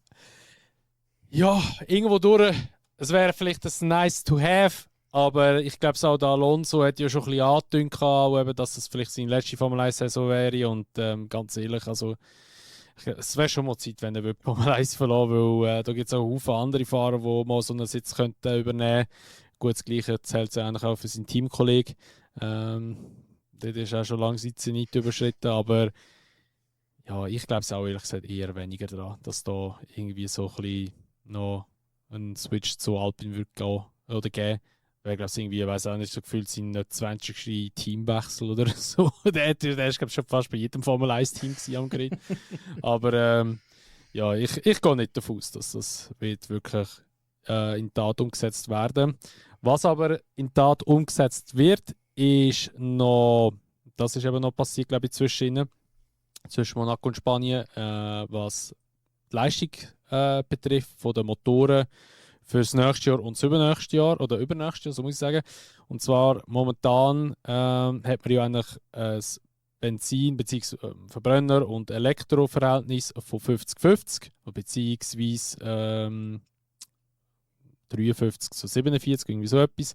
ja, irgendwo durch, es wäre vielleicht ein nice to have, aber ich glaube, auch der Alonso hat ja schon ein bisschen angedeutet, dass das vielleicht seine letzte Formel 1-Saison wäre. Und ganz ehrlich, also es wäre schon mal Zeit, wenn er die Formel 1 verlassen würde, weil da gibt es auch Haufen andere Fahrer, die mal so einen Sitz könnten übernehmen könnten. Gut, das Gleiche zählt ja eigentlich auch für seinen Teamkollegen. Der ist auch schon lange Sitze nicht überschritten, aber ja, ich glaube es auch ehrlich gesagt eher weniger daran, dass da irgendwie so ein bisschen noch ein Switch zu Alpine wird gehen oder geben. Weil ich glaube, irgendwie, ich weiß auch nicht, so gefühlt sein 20. Teamwechsel oder so. der ist, glaube ich, schon fast bei jedem Formel 1-Team am Gerät. Aber ja, ich gehe nicht davon aus, dass das wird wirklich in Tat umgesetzt werden. Was aber in Tat umgesetzt wird, ist noch, das ist eben noch passiert, glaube ich, zwischen Monaco und Spanien, was die Leistung betrifft von den Motoren fürs nächste Jahr und das übernächste Jahr, oder übernächste Jahr, so muss ich sagen. Und zwar momentan hat man ja eigentlich ein Benzin bzw. Verbrenner und Elektroverhältnis von 50-50 beziehungsweise 53 zu 47, irgendwie so etwas.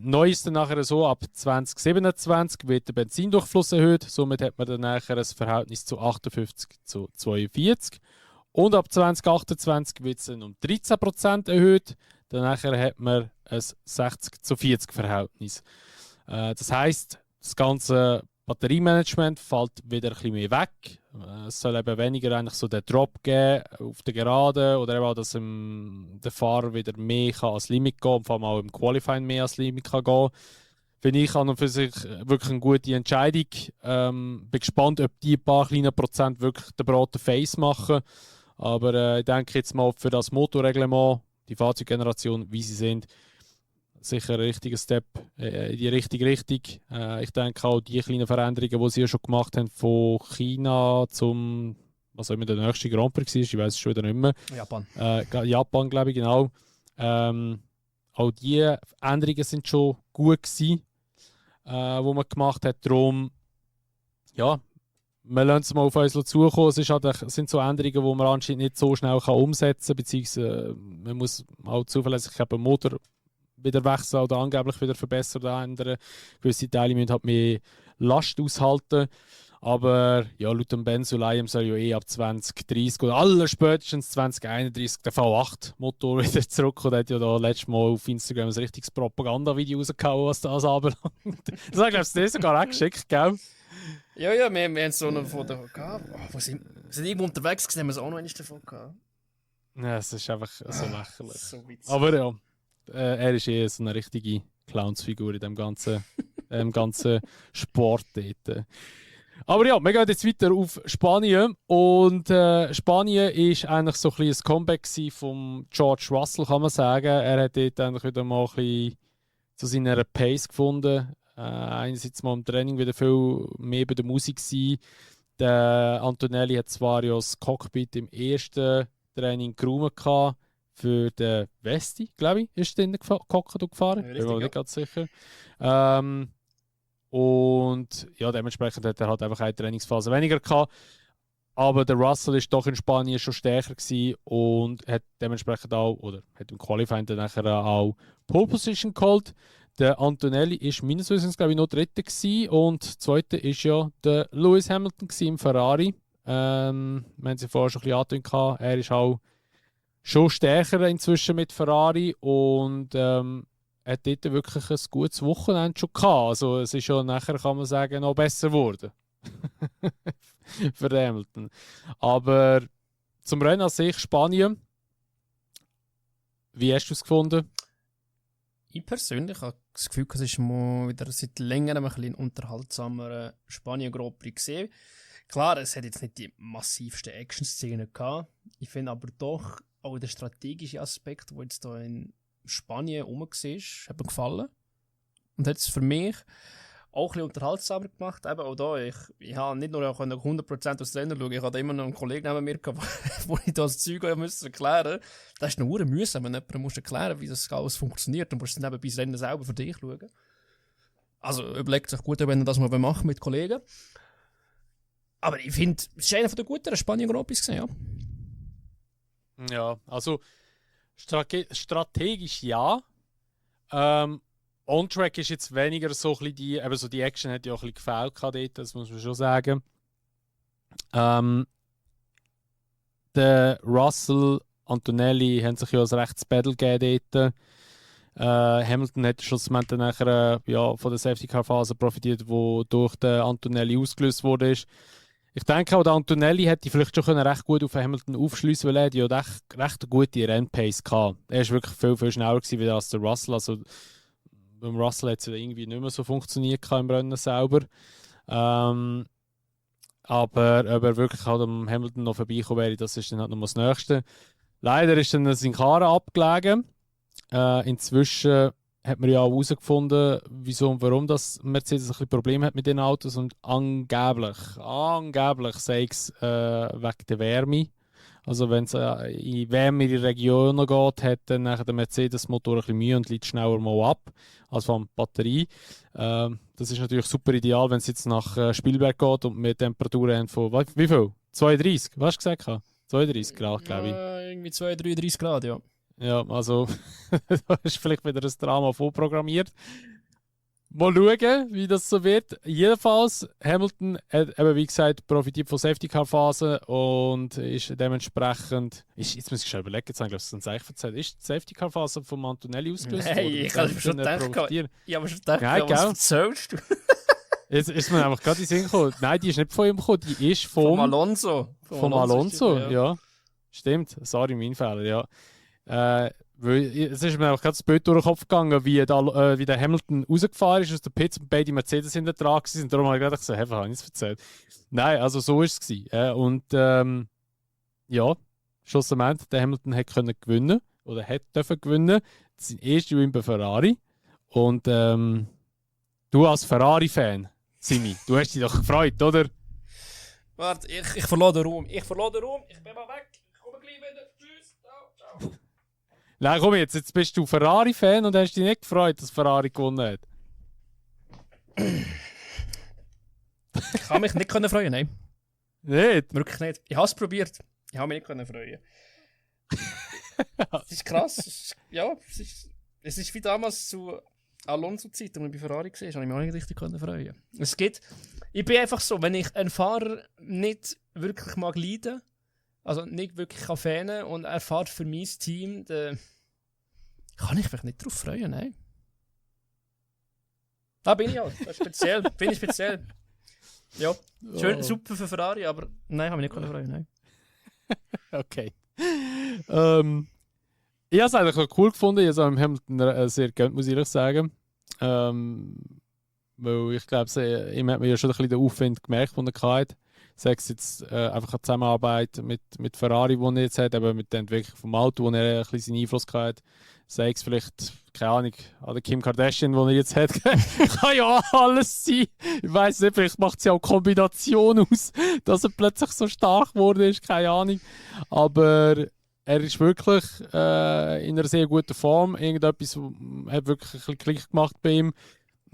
Neu ist dann nachher so, ab 2027 wird der Benzindurchfluss erhöht, somit hat man dann nachher ein Verhältnis zu 58 zu 42. Und ab 2028 wird es dann um 13% erhöht, dann nachher hat man ein 60 zu 40 Verhältnis. Das heisst, das ganze Batteriemanagement fällt wieder ein bisschen mehr weg. Es soll eben weniger eigentlich so den Drop geben auf der Geraden oder eben auch, dass der Fahrer wieder mehr kann ans Limit gehen und vor allem auch im Qualifying mehr ans Limit kann gehen. Finde ich an und für sich wirklich eine gute Entscheidung. Bin gespannt, ob die paar kleine Prozent wirklich den breiten Face machen. Aber ich denke jetzt mal für das Motorreglement, die Fahrzeuggeneration, wie sie sind, sicher ein richtiger Step in die richtige Richtung. Ich denke auch die kleinen Veränderungen, die sie ja schon gemacht haben, von China zum, was auch immer der nächste Grand Prix war, ich weiß es schon wieder nicht mehr. Japan. Japan, glaube ich, genau. Auch die Änderungen sind schon gut gewesen, die man gemacht hat. Darum, ja, wir lassen es mal auf uns zukommen. Es sind so Änderungen, die man anscheinend nicht so schnell umsetzen kann, beziehungsweise man muss auch zuverlässig den Motor wieder wechseln oder angeblich wieder verbessern oder ändern. Gewisse Teile müssen halt mehr Last aushalten. Aber ja, laut dem Ben Sulayem soll ja ab 2030 oder allerspätestens 2031 der V8-Motor wieder zurückkommen. Der hat ja da letztes Mal auf Instagram ein richtiges Propagandavideo rausgehauen, was das anbelangt. Das hat, glaube ich, sogar auch geschickt, gell? Ja, wir haben so eine Foto gehabt. Wir sind irgendwo unterwegs gewesen, haben wir es auch noch einmal davon gehabt. Ja, es ist einfach so lächerlich. So witzig. Aber ja, er ist so eine richtige Clownsfigur in dem ganzen Sport dort. Aber ja, wir gehen jetzt weiter auf Spanien. Und Spanien ist eigentlich so ein bisschen ein Comeback von George Russell, kann man sagen. Er hat dort eigentlich wieder mal ein bisschen zu seiner Pace gefunden. Einerseits mal im Training wieder viel mehr bei der Musik sein. Der Antonelli hat zwar ja das Cockpit im ersten Training geräumt gehabt, für den Vesti, glaube ich, ist er gehockt und gefahren. Ja, Bin mir ja. nicht ganz sicher. Und ja, dementsprechend hat er halt einfach eine Trainingsphase weniger gehabt. Aber der Russell ist doch in Spanien schon stärker gewesen und hat dementsprechend auch, oder hat im Qualifying dann nachher auch Pole Position geholt. Der Antonelli ist meines Wissens, glaube ich, noch Dritter gewesen und Zweiter ist ja der Lewis Hamilton im Ferrari. Wir haben sie vorher schon ein bisschen angetönt. Er ist auch schon stärker inzwischen mit Ferrari und hat dort wirklich ein gutes Wochenende schon gehabt. Also es ist schon nachher, kann man sagen, noch besser geworden. Für Hamilton. Aber zum Rennen an sich, Spanien, wie hast du es gefunden? Ich persönlich habe das Gefühl, es ist mal wieder seit längerem ein bisschen unterhaltsamer Spanien Grand Prix gesehen. Klar, es hat jetzt nicht die massivsten Action-Szenen gehabt. Ich finde aber doch auch der strategische Aspekt, der jetzt hier in Spanien rum war, hat mir gefallen. Und hat es für mich auch ein bisschen unterhaltsamer gemacht. Eben auch da, ich habe nicht nur 100% aus Rennen schauen, ich hatte immer noch einen Kollegen neben mir gehabt, wo ich das Zeug erklären musste. Das ist eine mühsam, wenn jemand muss erklären, wie das alles funktioniert. Dann musst du nebenbei das Rennen selber für dich schauen. Also überlegt sich gut, wenn ihr das mal machen mit Kollegen. Aber ich finde, es ist einer der guten Spanien Grand Prix gesehen, ja. Ja, also strategisch ja. On-Track ist jetzt weniger so ein bisschen die Action hat ja auch ein bisschen gefällt dort, das muss man schon sagen. Der Russell, Antonelli haben sich ja ein rechtes Battle gegeben dort. Hamilton hat schlussendlich dann nachher von der Safety-Car-Phase profitiert, die durch den Antonelli ausgelöst wurde. Ich denke auch, der Antonelli hätte vielleicht schon recht gut auf Hamilton aufschliessen, weil er ja recht eine gute Rennpace hatte. Er war wirklich viel, viel schneller gewesen, als der Russell. Also, beim Russell hat es irgendwie nicht mehr so funktioniert im Rennen selber. Aber ob er wirklich halt am Hamilton noch vorbeikommen wäre, das ist dann halt noch das Nächste. Leider ist dann Sin Cara abgelegen. Inzwischen hat man ja auch herausgefunden, wieso und warum das Mercedes ein bisschen Probleme hat mit den Autos und angeblich sei es wegen der Wärme. Also wenn es in wärmere Regionen geht, hat dann der Mercedes-Motor ein bisschen Mühe und liegt schneller mal ab als von der Batterie. das ist natürlich super ideal, wenn es jetzt nach Spielberg geht und wir Temperaturen haben von, wie viel? 32, was hast du gesagt? 32 Grad, glaube ich. Irgendwie 33 Grad, ja. Ja, also da ist vielleicht wieder ein Drama vorprogrammiert. Mal schauen, wie das so wird. Jedenfalls, Hamilton hat eben, wie gesagt, profitiert von Safety-Car-Phasen und ist dementsprechend. Jetzt muss ich schon überlegen, jetzt habe ich es eigentlich erzählt. Ist die Safety-Car-Phase von Antonelli ausgelöst worden? Nein, ich habe schon gedacht, ja, was erzählst du? Jetzt ist mir einfach gerade in den Sinn gekommen. Nein, die ist nicht von ihm gekommen, die ist vom Alonso. Vom Alonso, ja. Stimmt, sorry, mein Fehler, ja. Weil es ist mir einfach gerade das Bild durch den Kopf gegangen, wie der Hamilton rausgefahren ist aus der Pits und beide Mercedes hinter dran waren. Darum habe ich gedacht, habe ich es erzählt. Nein, also so war es. Und ja, schlussendlich, der Hamilton hat können gewinnen oder hat dürfen gewinnen. Sein erster Win bei Ferrari. Und du als Ferrari-Fan, Simi, du hast dich doch gefreut, oder? Warte, ich verlor den Raum. Ich bin mal weg. Ich komme gleich wieder. Tschüss. Ciao. Nein, komm jetzt bist du Ferrari-Fan und hast dich nicht gefreut, dass Ferrari gewonnen hat. Ich kann mich nicht freuen, nein. Nicht? Wirklich nicht. Ich habe es probiert. Ich habe mich nicht freuen. Es ist krass. Es ist wie damals zu Alonso-Zeit, als ich bei Ferrari war, habe ich mich auch nicht richtig freuen. Ich bin einfach so, wenn ich einen Fahrer nicht wirklich mag leiden, also nicht wirklich kann fanen und er fährt für mein Team, dann kann ich mich nicht darauf freuen, nein. Da bin ich halt. Das ist speziell. Bin ich speziell. Ja, schön, super für Ferrari, aber nein, kann mich nicht freuen, nein. Okay. Ich habe es eigentlich auch cool gefunden. Ich habe es Hamilton sehr gönnt, muss ich ehrlich sagen. Weil ich glaube, ihm hat man ja schon ein bisschen den Aufwand gemerkt, den er hatte. Sei es jetzt einfach eine Zusammenarbeit mit Ferrari, die er jetzt hat, aber mit der Entwicklung vom Auto, wo er ein bisschen seinen Einfluss hatte. Sei es vielleicht, keine Ahnung, an der Kim Kardashian, die er jetzt hat. Kann ja alles sein. Ich weiss nicht, vielleicht macht sie auch Kombination aus, dass er plötzlich so stark geworden ist, keine Ahnung. Aber er ist wirklich in einer sehr guten Form. Irgendetwas hat wirklich ein bisschen Klick gemacht bei ihm.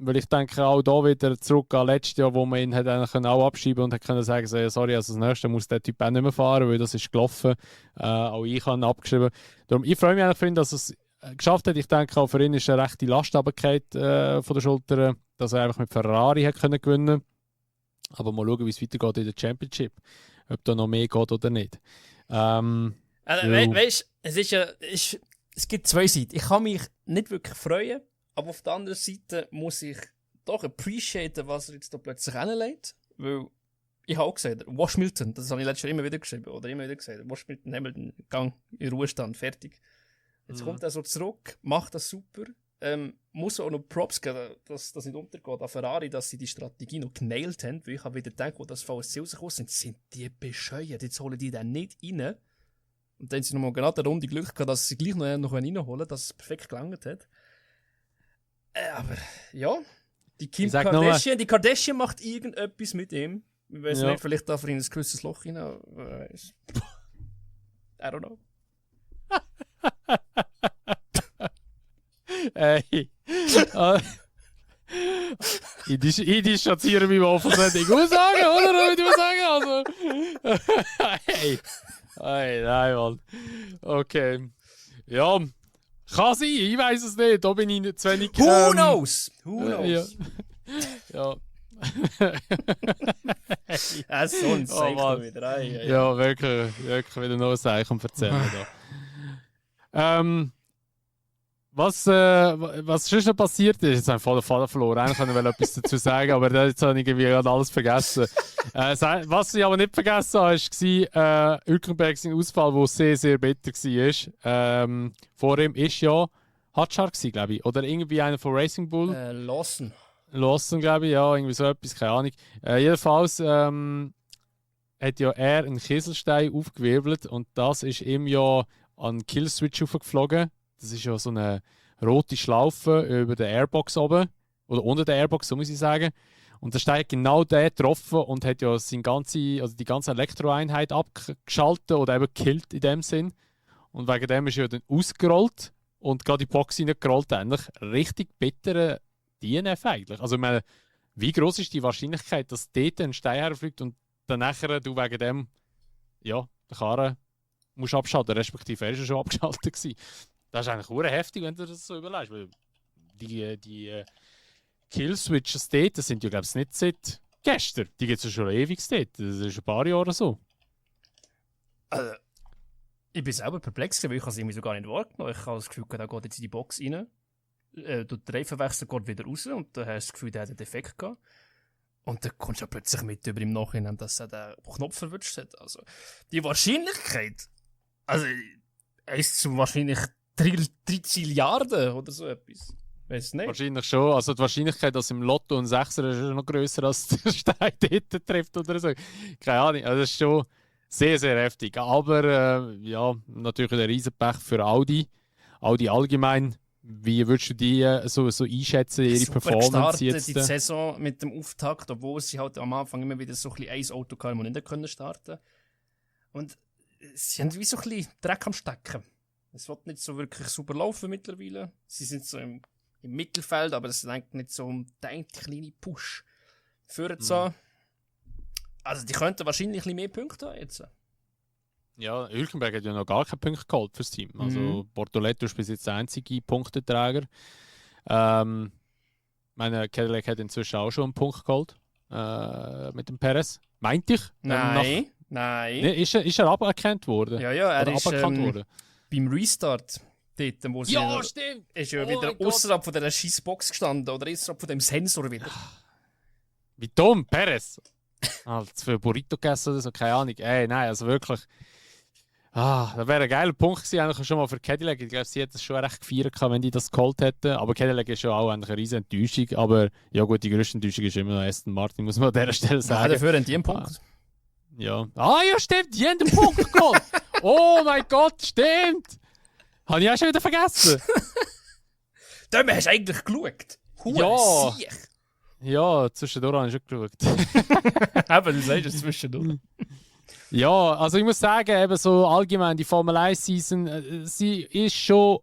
Weil ich denke auch da wieder zurück an letztes Jahr, wo man ihn hat auch abschieben und hat können sagen, sorry, also das nächste muss der Typ auch nicht mehr fahren, weil das ist gelaufen. Auch ich habe ihn abgeschrieben. Darum, ich freue mich eigentlich, dass er es geschafft hat. Ich denke auch für ihn ist eine rechte Last runtergefallen von der Schulter, dass er einfach mit Ferrari hat können gewinnen. Aber mal schauen, wie es weitergeht in der Championship. Ob da noch mehr geht oder nicht. Weißt du, es gibt zwei Seiten. Ich kann mich nicht wirklich freuen, aber auf der anderen Seite muss ich doch appreciaten, was er jetzt da plötzlich hinlegt. Weil ich habe auch gesagt, Wash Milton, das habe ich letztes Jahr immer wieder geschrieben, oder immer wieder gesagt, Wash Milton, Hamilton, Gang in Ruhestand, fertig. Jetzt kommt er so zurück, macht das super. Muss auch noch Props geben, dass das nicht untergeht an Ferrari, dass sie die Strategie noch genailt haben, weil ich habe wieder gedacht, wo das VSC rausgekommen sind die bescheuert, jetzt holen die den nicht rein. Und dann haben sie nochmal genau eine Runde Glück gehabt, dass sie gleich noch reinholen, dass es perfekt gelangt hat. Aber ja, die Kardashian macht irgendetwas mit ihm. Ich weiß nicht, vielleicht darf er in ein gewisses Loch rein. I don't know. Ey. Ich distanziere mich mal von solchen Aussagen, oder? Würde ich mal sagen. Also. Hey, nein, Mann. Okay. Ja. Kann sein, ich weiß es nicht. Da bin ich nicht zu wenig. Who knows? Ja. So ein Zeichen wieder. Ja, wirklich wieder noch ein Zeichen erzählen. Was schon noch passiert ist, jetzt habe ich voll den Faden verloren. Eigentlich wollte ich etwas dazu sagen, aber jetzt habe ich irgendwie gerade alles vergessen. Was ich aber nicht vergessen habe, war Hülkenberg sein Ausfall, der sehr, sehr bitter war. Vor ihm war ja Hadjar, glaube ich, oder irgendwie einer von Racing Bull. Lawson, glaube ich, ja, irgendwie so etwas, keine Ahnung. Jedenfalls hat ja er einen Kieselstein aufgewirbelt und das ist ihm ja an den Killswitch aufgeflogen. Das ist ja so eine rote Schlaufe über der Airbox oben. Oder unter der Airbox, so muss ich sagen. Und der Stein hat genau den getroffen und hat ja die ganze Elektroeinheit abgeschaltet oder eben gekillt in dem Sinn. Und wegen dem ist er dann ausgerollt und gerade die Box reingerollt. Eigentlich richtig bittere DNF eigentlich. Also ich meine, wie groß ist die Wahrscheinlichkeit, dass dort ein Stein herfliegt und dann nachher du wegen dem, ja, den Karren musst abschalten, respektive er ist ja schon abgeschaltet gewesen. Das ist eigentlich verdammt heftig, wenn du das so überlegst, weil die Killswitches dort, das sind ja glaube ich nicht seit gestern, die gibt es ja schon ewig dort, das ist ein paar Jahre so. Also, ich bin selber perplex, weil ich es irgendwie so gar nicht wahrgenommen. Ich habe das Gefühl, da geht jetzt in die Box rein, der Reifenwechsel geht wieder raus und dann hast du das Gefühl, der hat einen Defekt gehabt. Und dann kommst du plötzlich mit über im Nachhinein, dass er den Knopf verwünscht hat. Also, die Wahrscheinlichkeit, also, ist zu wahrscheinlich 3 Zilliarden oder so etwas. Weiß nicht. Wahrscheinlich schon. Also die Wahrscheinlichkeit, dass im Lotto ein Sechser ist, ist noch grösser, als der Stein dort trifft oder so. Keine Ahnung. Also das ist schon sehr, sehr heftig. Aber ja, natürlich ein Riesenpech für Audi. Audi allgemein. Wie würdest du die so einschätzen, ihre Super Performance jetzt? Die Saison mit dem Auftakt, obwohl sie halt am Anfang immer wieder so ein Auto hatten, das nicht können starten. Und sie haben wie so ein bisschen Dreck am Stecken. Es wird nicht so wirklich super laufen mittlerweile. Sie sind so im Mittelfeld, aber es ist eigentlich nicht so ein kleiner Push für so. Also die könnten wahrscheinlich ein bisschen mehr Punkte haben jetzt. Ja, Hülkenberg hat ja noch gar keinen Punkt geholt fürs Team. Also Bortoletto ist bis jetzt der einzige Punkteträger. Meine Cadillac hat inzwischen auch schon einen Punkt geholt mit dem Perez. Meinte ich? Nein. Nee, ist er aberkannt worden? Ja, er oder ist worden? Beim Restart dort, wo sie stimmt! Ist ja wieder außerhalb von dieser Scheissbox gestanden oder außerhalb von dem Sensor wieder. Wie dumm, Perez! Zu viel Burrito gegessen oder so, keine Ahnung. Nein, also wirklich. Das wäre ein geiler Punkt gewesen, eigentlich schon mal für Cadillac. Ich glaube, sie hätten es schon recht gefeiert, wenn die das geholt hätten. Aber Cadillac ist ja auch eine riesige Enttäuschung. Aber ja gut, die grösste Enttäuschung ist immer noch Aston Martin, muss man an dieser Stelle sagen. Ja, dafür haben die einen Punkt. Ja. Ja, stimmt, die haben den Punkt geholt. Oh mein Gott, stimmt. Habe ich auch schon wieder vergessen. Döme, hast du eigentlich geschaut? Ja. Siech. Ja, zwischendurch habe ich schon geschaut. Eben, du sagst es zwischendurch. Ja, also ich muss sagen, eben so allgemein die Formel 1 Season, sie ist schon.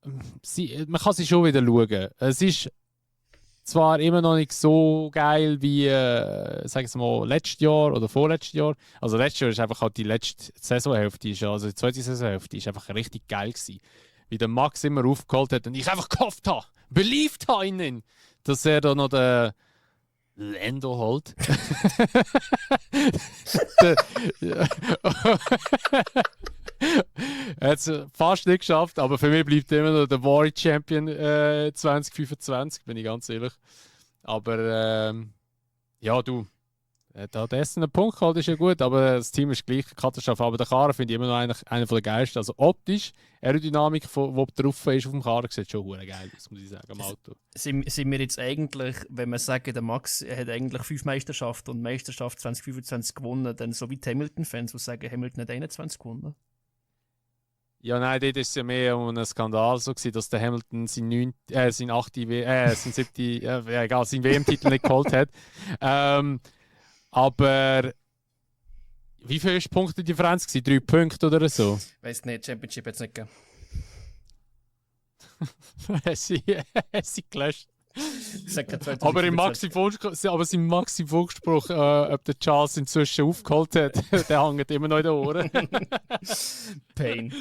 Man kann sie schon wieder schauen. Es ist zwar immer noch nicht so geil wie, sagen wir mal, letztes Jahr oder vorletztes Jahr. Also letztes Jahr ist einfach halt die letzte Saisonhälfte, also die zweite Saisonhälfte, ist einfach richtig geil gewesen. Wie der Max immer aufgeholt hat und ich einfach gehofft habe, beliebt habe in ihn, dass er da noch den Lando holt. Er hat es fast nicht geschafft, aber für mich bleibt immer noch der wahre Champion 2025, bin ich ganz ehrlich. Aber ja, du, da hat Essen einen Punkt geholt, ist ja gut, aber das Team ist gleich eine Katastrophe. Aber der Karren finde ich immer noch einer der geilsten. Also optisch, Aerodynamik, die drauf ist auf dem Karren, sieht schon hure geil aus, muss ich sagen, am Auto. Sind wir jetzt eigentlich, wenn wir sagen, der Max hat eigentlich 5 Meisterschaften und Meisterschaft 2025 gewonnen, dann so wie die Hamilton-Fans, die sagen, Hamilton hat 21 gewonnen? Ja, nein, dort war es ja mehr um einen Skandal so gewesen, dass der Hamilton seinen 7. WM-Titel nicht geholt hat. Aber wie viele Punkte die Differenz gewesen? 3 Punkte oder so? Weiss nicht, Championship hat es nicht gegeben. sie gelöscht. Aber im Maxi-Funkspruch, ob der Charles inzwischen aufgeholt hat, der hängt immer noch in den Ohren. Pain.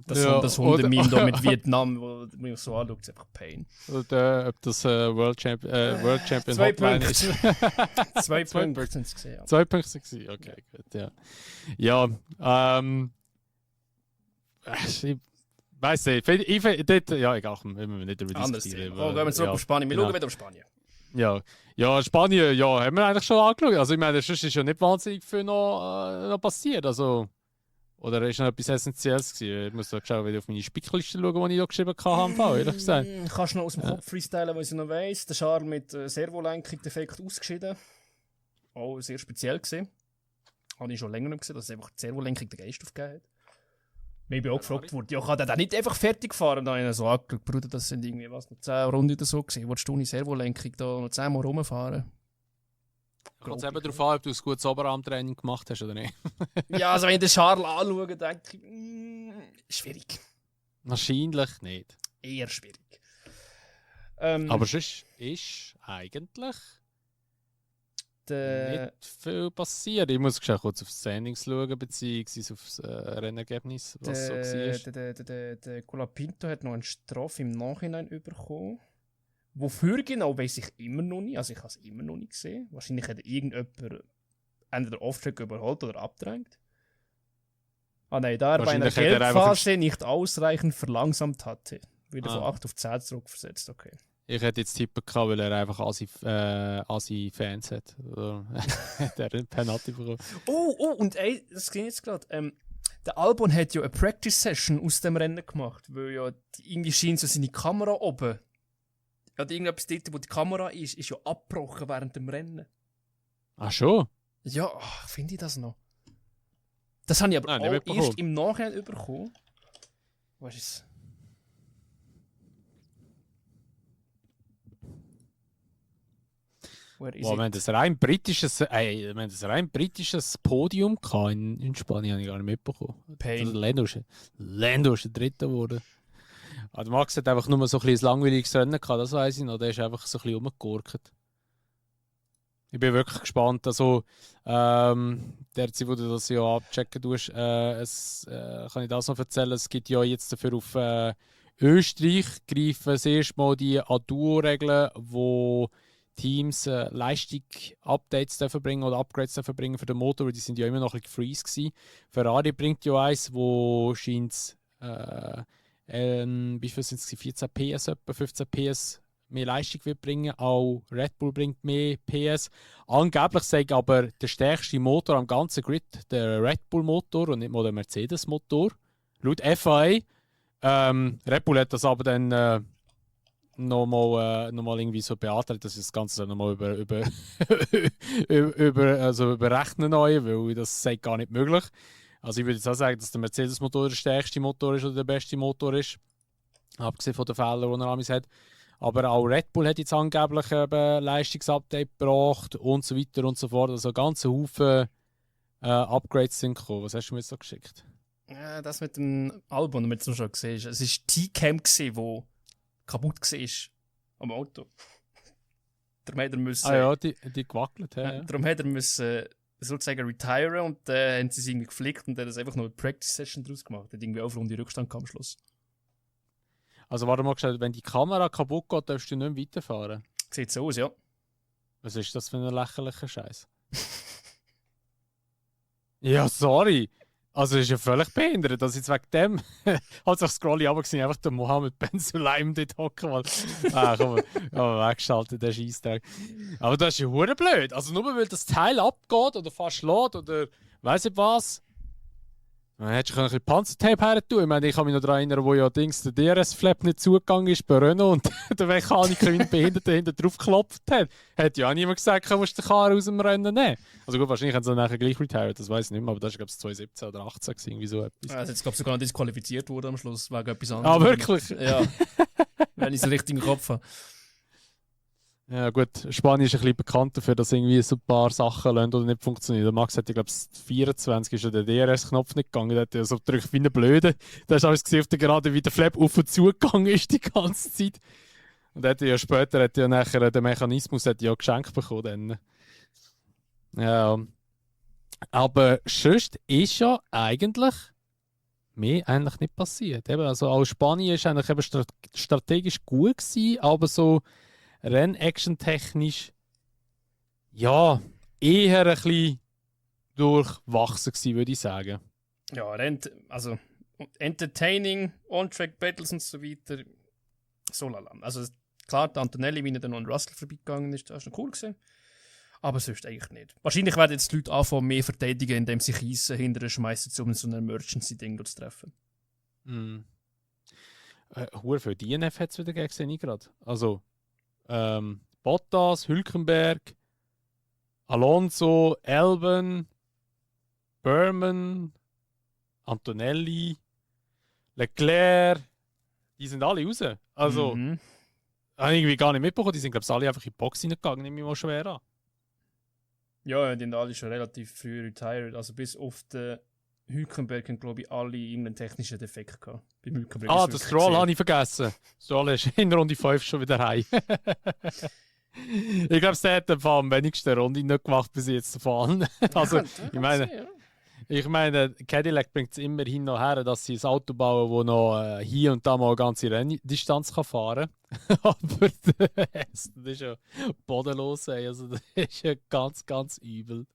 Das Hunde-Meme da mit Vietnam, wo man mich so anschaut, ist einfach Pain. Oder ob das World Champion Hotline ist. 2 Punkte sind es gesehen. 2 Punkte sind es, okay, gut, ja. Ja, ich weiss nicht, ja, egal, wenn wir nicht darüber diskutieren. Gehen wir zurück auf Spanien, wir schauen wieder auf Spanien. Ja, Spanien, ja, haben wir eigentlich schon angeschaut. Also ich meine, sonst ist ja nicht wahnsinnig viel noch passiert, also... Oder ist noch etwas Essentielles gewesen? Ich muss da schauen, wieder auf meine Spickliste schauen, die ich da geschrieben habe, ehrlich gesagt. Kannst du noch aus dem Kopf freestylen, was ich noch weiss. Der Charles mit Servolenkung defekt ausgeschieden. Auch sehr speziell gesehen. Habe ich schon länger nicht gesehen, dass es einfach die Servolenkung den Geist aufgegeben hat. Mir bin auch gefragt worden, ja, kann der dann nicht einfach fertig fahren? Da habe ich so angeschaut, Bruder, das sind irgendwie noch 10 Runden oder so gewesen. Wolltest du eine Servolenkung da noch 10 Mal rumfahren? Kommt es eben darauf an, ob du ein gutes Oberarmtraining gemacht hast oder nicht. Ja, also wenn ich den Charles anschaue, denke ich, schwierig. Wahrscheinlich nicht. Eher schwierig. Aber sonst ist eigentlich nicht viel passiert. Ich muss kurz auf die Standings schauen, beziehungsweise auf das Rennergebnis, was so war. Der Colapinto hat noch eine Strafe im Nachhinein bekommen. Wofür genau, weiß ich immer noch nicht. Also ich habe es immer noch nicht gesehen. Wahrscheinlich hat irgendjemand entweder Off-Track überholt oder abgedrängt. Ah nein, da er bei einer Gelbphase nicht ausreichend verlangsamt hatte. Wieder von 8 auf 10 zurückversetzt, okay. Ich hätte jetzt tippen können, weil er einfach Asi-Fans hat. Oder hat er einen Penalty bekommen. Und ey, das ging jetzt gerade. Der Albon hat ja eine Practice-Session aus dem Rennen gemacht, weil ja irgendwie schien so seine Kamera oben. Ja, irgendetwas dort, wo die Kamera ist ja abgebrochen während dem Rennen. Ach schon? Ja, finde ich das noch. Das habe ich aber auch erst im Nachhinein bekommen. Was ist es? Wir haben das rein britisches Podium in Spanien, habe ich gar nicht mitbekommen. Lando ist der Dritte geworden. Also Max hat einfach nur so ein langweiliges Rennen gehabt, das weiss ich noch. Der ist einfach so ein bisschen rumgegurkt. Ich bin wirklich gespannt. Also, derzeit, wo du das ja abchecken tust, kann ich das noch erzählen. Es gibt ja jetzt dafür auf Österreich greifen das erste Mal die ADUO-Regeln, wo Teams Leistung-Updates bringen oder Upgrades bringen für den Motor, weil die sind ja immer noch ein bisschen gefreeze gewesen. Ferrari bringt ja eins, wo scheint wie viel sind es? 14 PS, etwa 15 PS mehr Leistung wird bringen. Auch Red Bull bringt mehr PS. Angeblich sagt aber der stärkste Motor am ganzen Grid der Red Bull Motor und nicht mal der Mercedes Motor. Laut FIA. Red Bull hat das aber dann nochmal irgendwie so beantragt, dass das Ganze nochmal überrechnen neu, weil das sei gar nicht möglich. Also ich würde jetzt auch sagen, dass der Mercedes-Motor der stärkste Motor ist oder der beste Motor ist. Abgesehen von den Fehlern, die er amigs hat. Aber auch Red Bull hat jetzt angeblich ein Leistungsupdate gebracht und so weiter und so fort. Also ganze Haufen Upgrades sind gekommen. Was hast du mir jetzt so geschickt? Ja, das mit dem Albon, das du schon gesehen hast. Es war T-Cam, der kaputt war am Auto. Darum hat er müssen... Ah ja, die gewackelt. Ja. Darum hat er müssen sozusagen retiren und dann haben sie es irgendwie geflickt und dann hat es einfach noch eine Practice-Session daraus gemacht. Hat irgendwie auf Runde Rückstand am Schluss. Also warte mal gesagt, wenn die Kamera kaputt geht, darfst du nicht mehr weiterfahren? Sieht so aus, ja. Was ist das für ein lächerlicher Scheiß? Ja, sorry. Also ist ja völlig behindert, dass jetzt wegen dem als ich scrolle aber gesehen einfach der Mohammed Ben Sulaim dort hocken, weil komm weggeschaltet, der Scheisstag. Aber das ist ja hure blöd. Also nur weil das Teil abgeht oder fast lädt oder weiss ich was. Man hätte schon ein bisschen Panzertape her tun. Ich meine, ich kann mich noch daran erinnern, wo ja der DRS-Flap nicht zugegangen ist bei Renault und der Mechaniker wie ein Behinderter hinten drauf geklopft hat. Hat ja auch niemand gesagt, du musst den Karren aus dem Rennen nehmen. Also gut, wahrscheinlich haben sie dann nachher gleich retired, das weiß ich nicht mehr, aber das war glaube ich 2017 oder 2018 irgendwie so etwas. Ja, jetzt glaube ich sogar noch disqualifiziert wurde am Schluss wegen etwas anderes. Ah, wirklich? Ja, wenn ich es richtig im Kopf habe. Ja gut, Spanien ist ein bisschen bekannt dafür, dass irgendwie so ein paar Sachen lassen oder nicht funktionieren. Der Max hat ja glaube ich 24 ist ja der DRS-Knopf nicht gegangen, der hat ja so gedrückt wie eine Blöde. Da hast du alles gesehen auf der Gerade, wie der Flap auf und zu gegangen ist die ganze Zeit. Und später hat ja nachher den Mechanismus hat ja geschenkt bekommen. Dann. Ja. Aber sonst ist ja eigentlich mehr eigentlich nicht passiert. Eben, also auch Spanien ist eigentlich eben strategisch gut gewesen, aber so Rennaction-technisch ja, eher ein bisschen durchwachsen gewesen, würde ich sagen. Ja, also entertaining, On-Track-Battles und so weiter, so lala. Also klar, der Antonelli, wie er dann noch an Russell vorbeigegangen ist, das war noch cool gewesen. Aber sonst eigentlich nicht. Wahrscheinlich werden jetzt die Leute anfangen, mehr verteidigen, indem sie Kiesen hinterher schmeißen, um so ein Emergency-Ding zu treffen. Für DNF hat es wieder gesehen, ich gerade. Also, Bottas, Hülkenberg, Alonso, Albon, Burman, Antonelli, Leclerc, die sind alle raus. Also, habe ich irgendwie gar nicht mitbekommen, die sind glaube ich alle einfach in die Box hineingegangen, nehme ich mal schwer an. Ja, die sind alle schon relativ früh retired, also bis auf den Hülkenberg haben, glaube ich, alle irgendeinen technischen Defekt gehabt. Beim Hülkenberg Das Stroll habe ich vergessen. Stroll ist in Runde 5 schon wieder heim. Ich glaube, der hat am wenigsten Runde nicht gemacht bis jetzt von allen. Also, ich meine, Cadillac bringt es immerhin noch her, dass sie ein Auto bauen, das noch hier und da mal eine ganze Renndistanz fahren kann. Aber das ist ja bodenlos. Also, das ist ja ganz, ganz übel.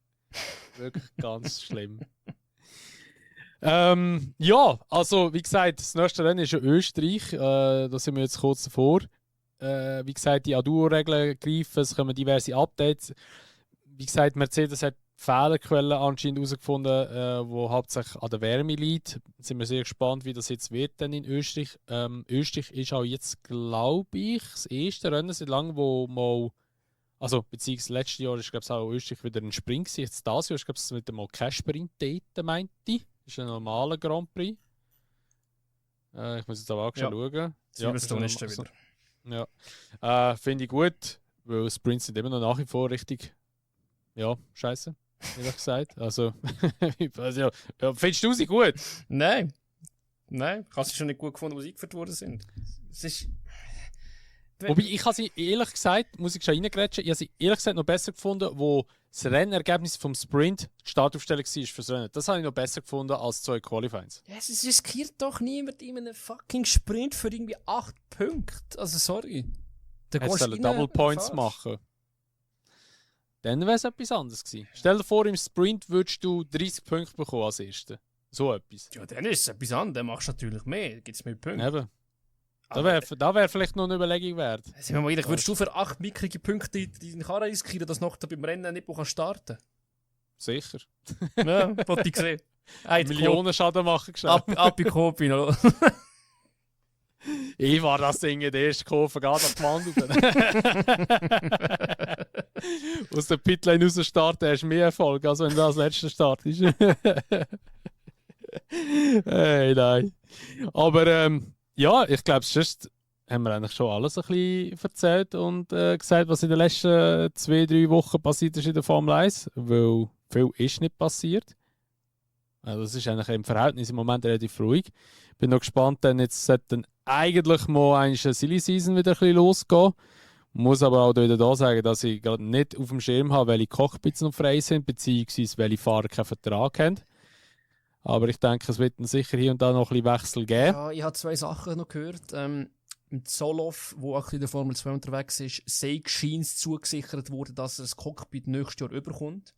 Wirklich ganz schlimm. Ja, also wie gesagt, das nächste Rennen ist in Österreich. Da sind wir jetzt kurz davor. Wie gesagt, die ADUO-Regeln greifen, es kommen diverse Updates. Wie gesagt, Mercedes hat Fehlerquellen anscheinend herausgefunden, wo hauptsächlich an der Wärme liegt. Sind wir sehr gespannt, wie das jetzt wird dann in Österreich. Österreich ist auch jetzt, glaube ich, das erste Rennen seit langem, wo mal, also beziehungsweise letztes Jahr ist, glaube ich, auch Österreich wieder ein Sprint gewesen. Jetzt dieses Jahr ist, glaube ich, wieder mal kein Sprint dort, meinte ich. Das ist ein normaler Grand Prix. Ich muss jetzt aber auch schon schauen. Silverstone ist wieder. Ja. Finde ich gut, weil Sprints sind immer noch nach wie vor richtig, ja, scheiße, ehrlich gesagt. Also, findest du sie gut? Nein. Ich habe sie schon nicht gut gefunden, wo sie eingeführt worden sind. Es ist... Wobei, ich habe sie ehrlich gesagt, muss ich schon reingrätschen, ich habe sie ehrlich gesagt noch besser gefunden, wo das Rennergebnis vom Sprint die Startaufstellung war fürs Rennen. Das habe ich noch besser gefunden als 2 Qualifyings. Ja, es riskiert doch niemand in einem fucking Sprint für irgendwie 8 Punkte. Also sorry. Hättest du Double Points machen. Dann wäre es etwas anderes gewesen. Stell dir vor, im Sprint würdest du 30 Punkte bekommen als Erster. So etwas. Ja, dann ist es etwas anderes. Dann machst du natürlich mehr. Dann gibt es mehr Punkte. Eben. Da wäre vielleicht noch eine Überlegung wert. Sind wir mal ehrlich, würdest du für 8 mickrige Punkte deinen Karren riskieren, dass du noch beim Rennen nicht starten kannst? Sicher. Ja, wollte ich sehen. Millionen Schaden machen geschafft. Ab in Kopi noch. Ich war das Ding in der ersten Kurve gerade auf die Wand. Aus der Pitlane raus starten hast du mehr Erfolg, als wenn du als letzter startest. Hey, nein. Aber ja, ich glaube, sonst haben wir eigentlich schon alles ein bisschen erzählt und gesagt, was in den letzten 2-3 Wochen passiert ist in der Formel 1, weil viel ist nicht passiert. Also das ist eigentlich im Verhältnis im Moment relativ ruhig. Bin noch gespannt, denn jetzt sollte eigentlich mal eine Silly Season wieder ein bisschen losgehen. Muss aber auch wieder da sagen, dass ich gerade nicht auf dem Schirm habe, welche Cockpits noch frei sind, beziehungsweise welche Fahrer keinen Vertrag haben. Aber ich denke, es wird sicher hier und da noch ein bisschen Wechsel geben. Ja, ich habe 2 Sachen noch gehört. Mit Soloff, der auch in der Formel 2 unterwegs ist, sei scheint zugesichert worden, dass er das Cockpit nächstes Jahr überkommt.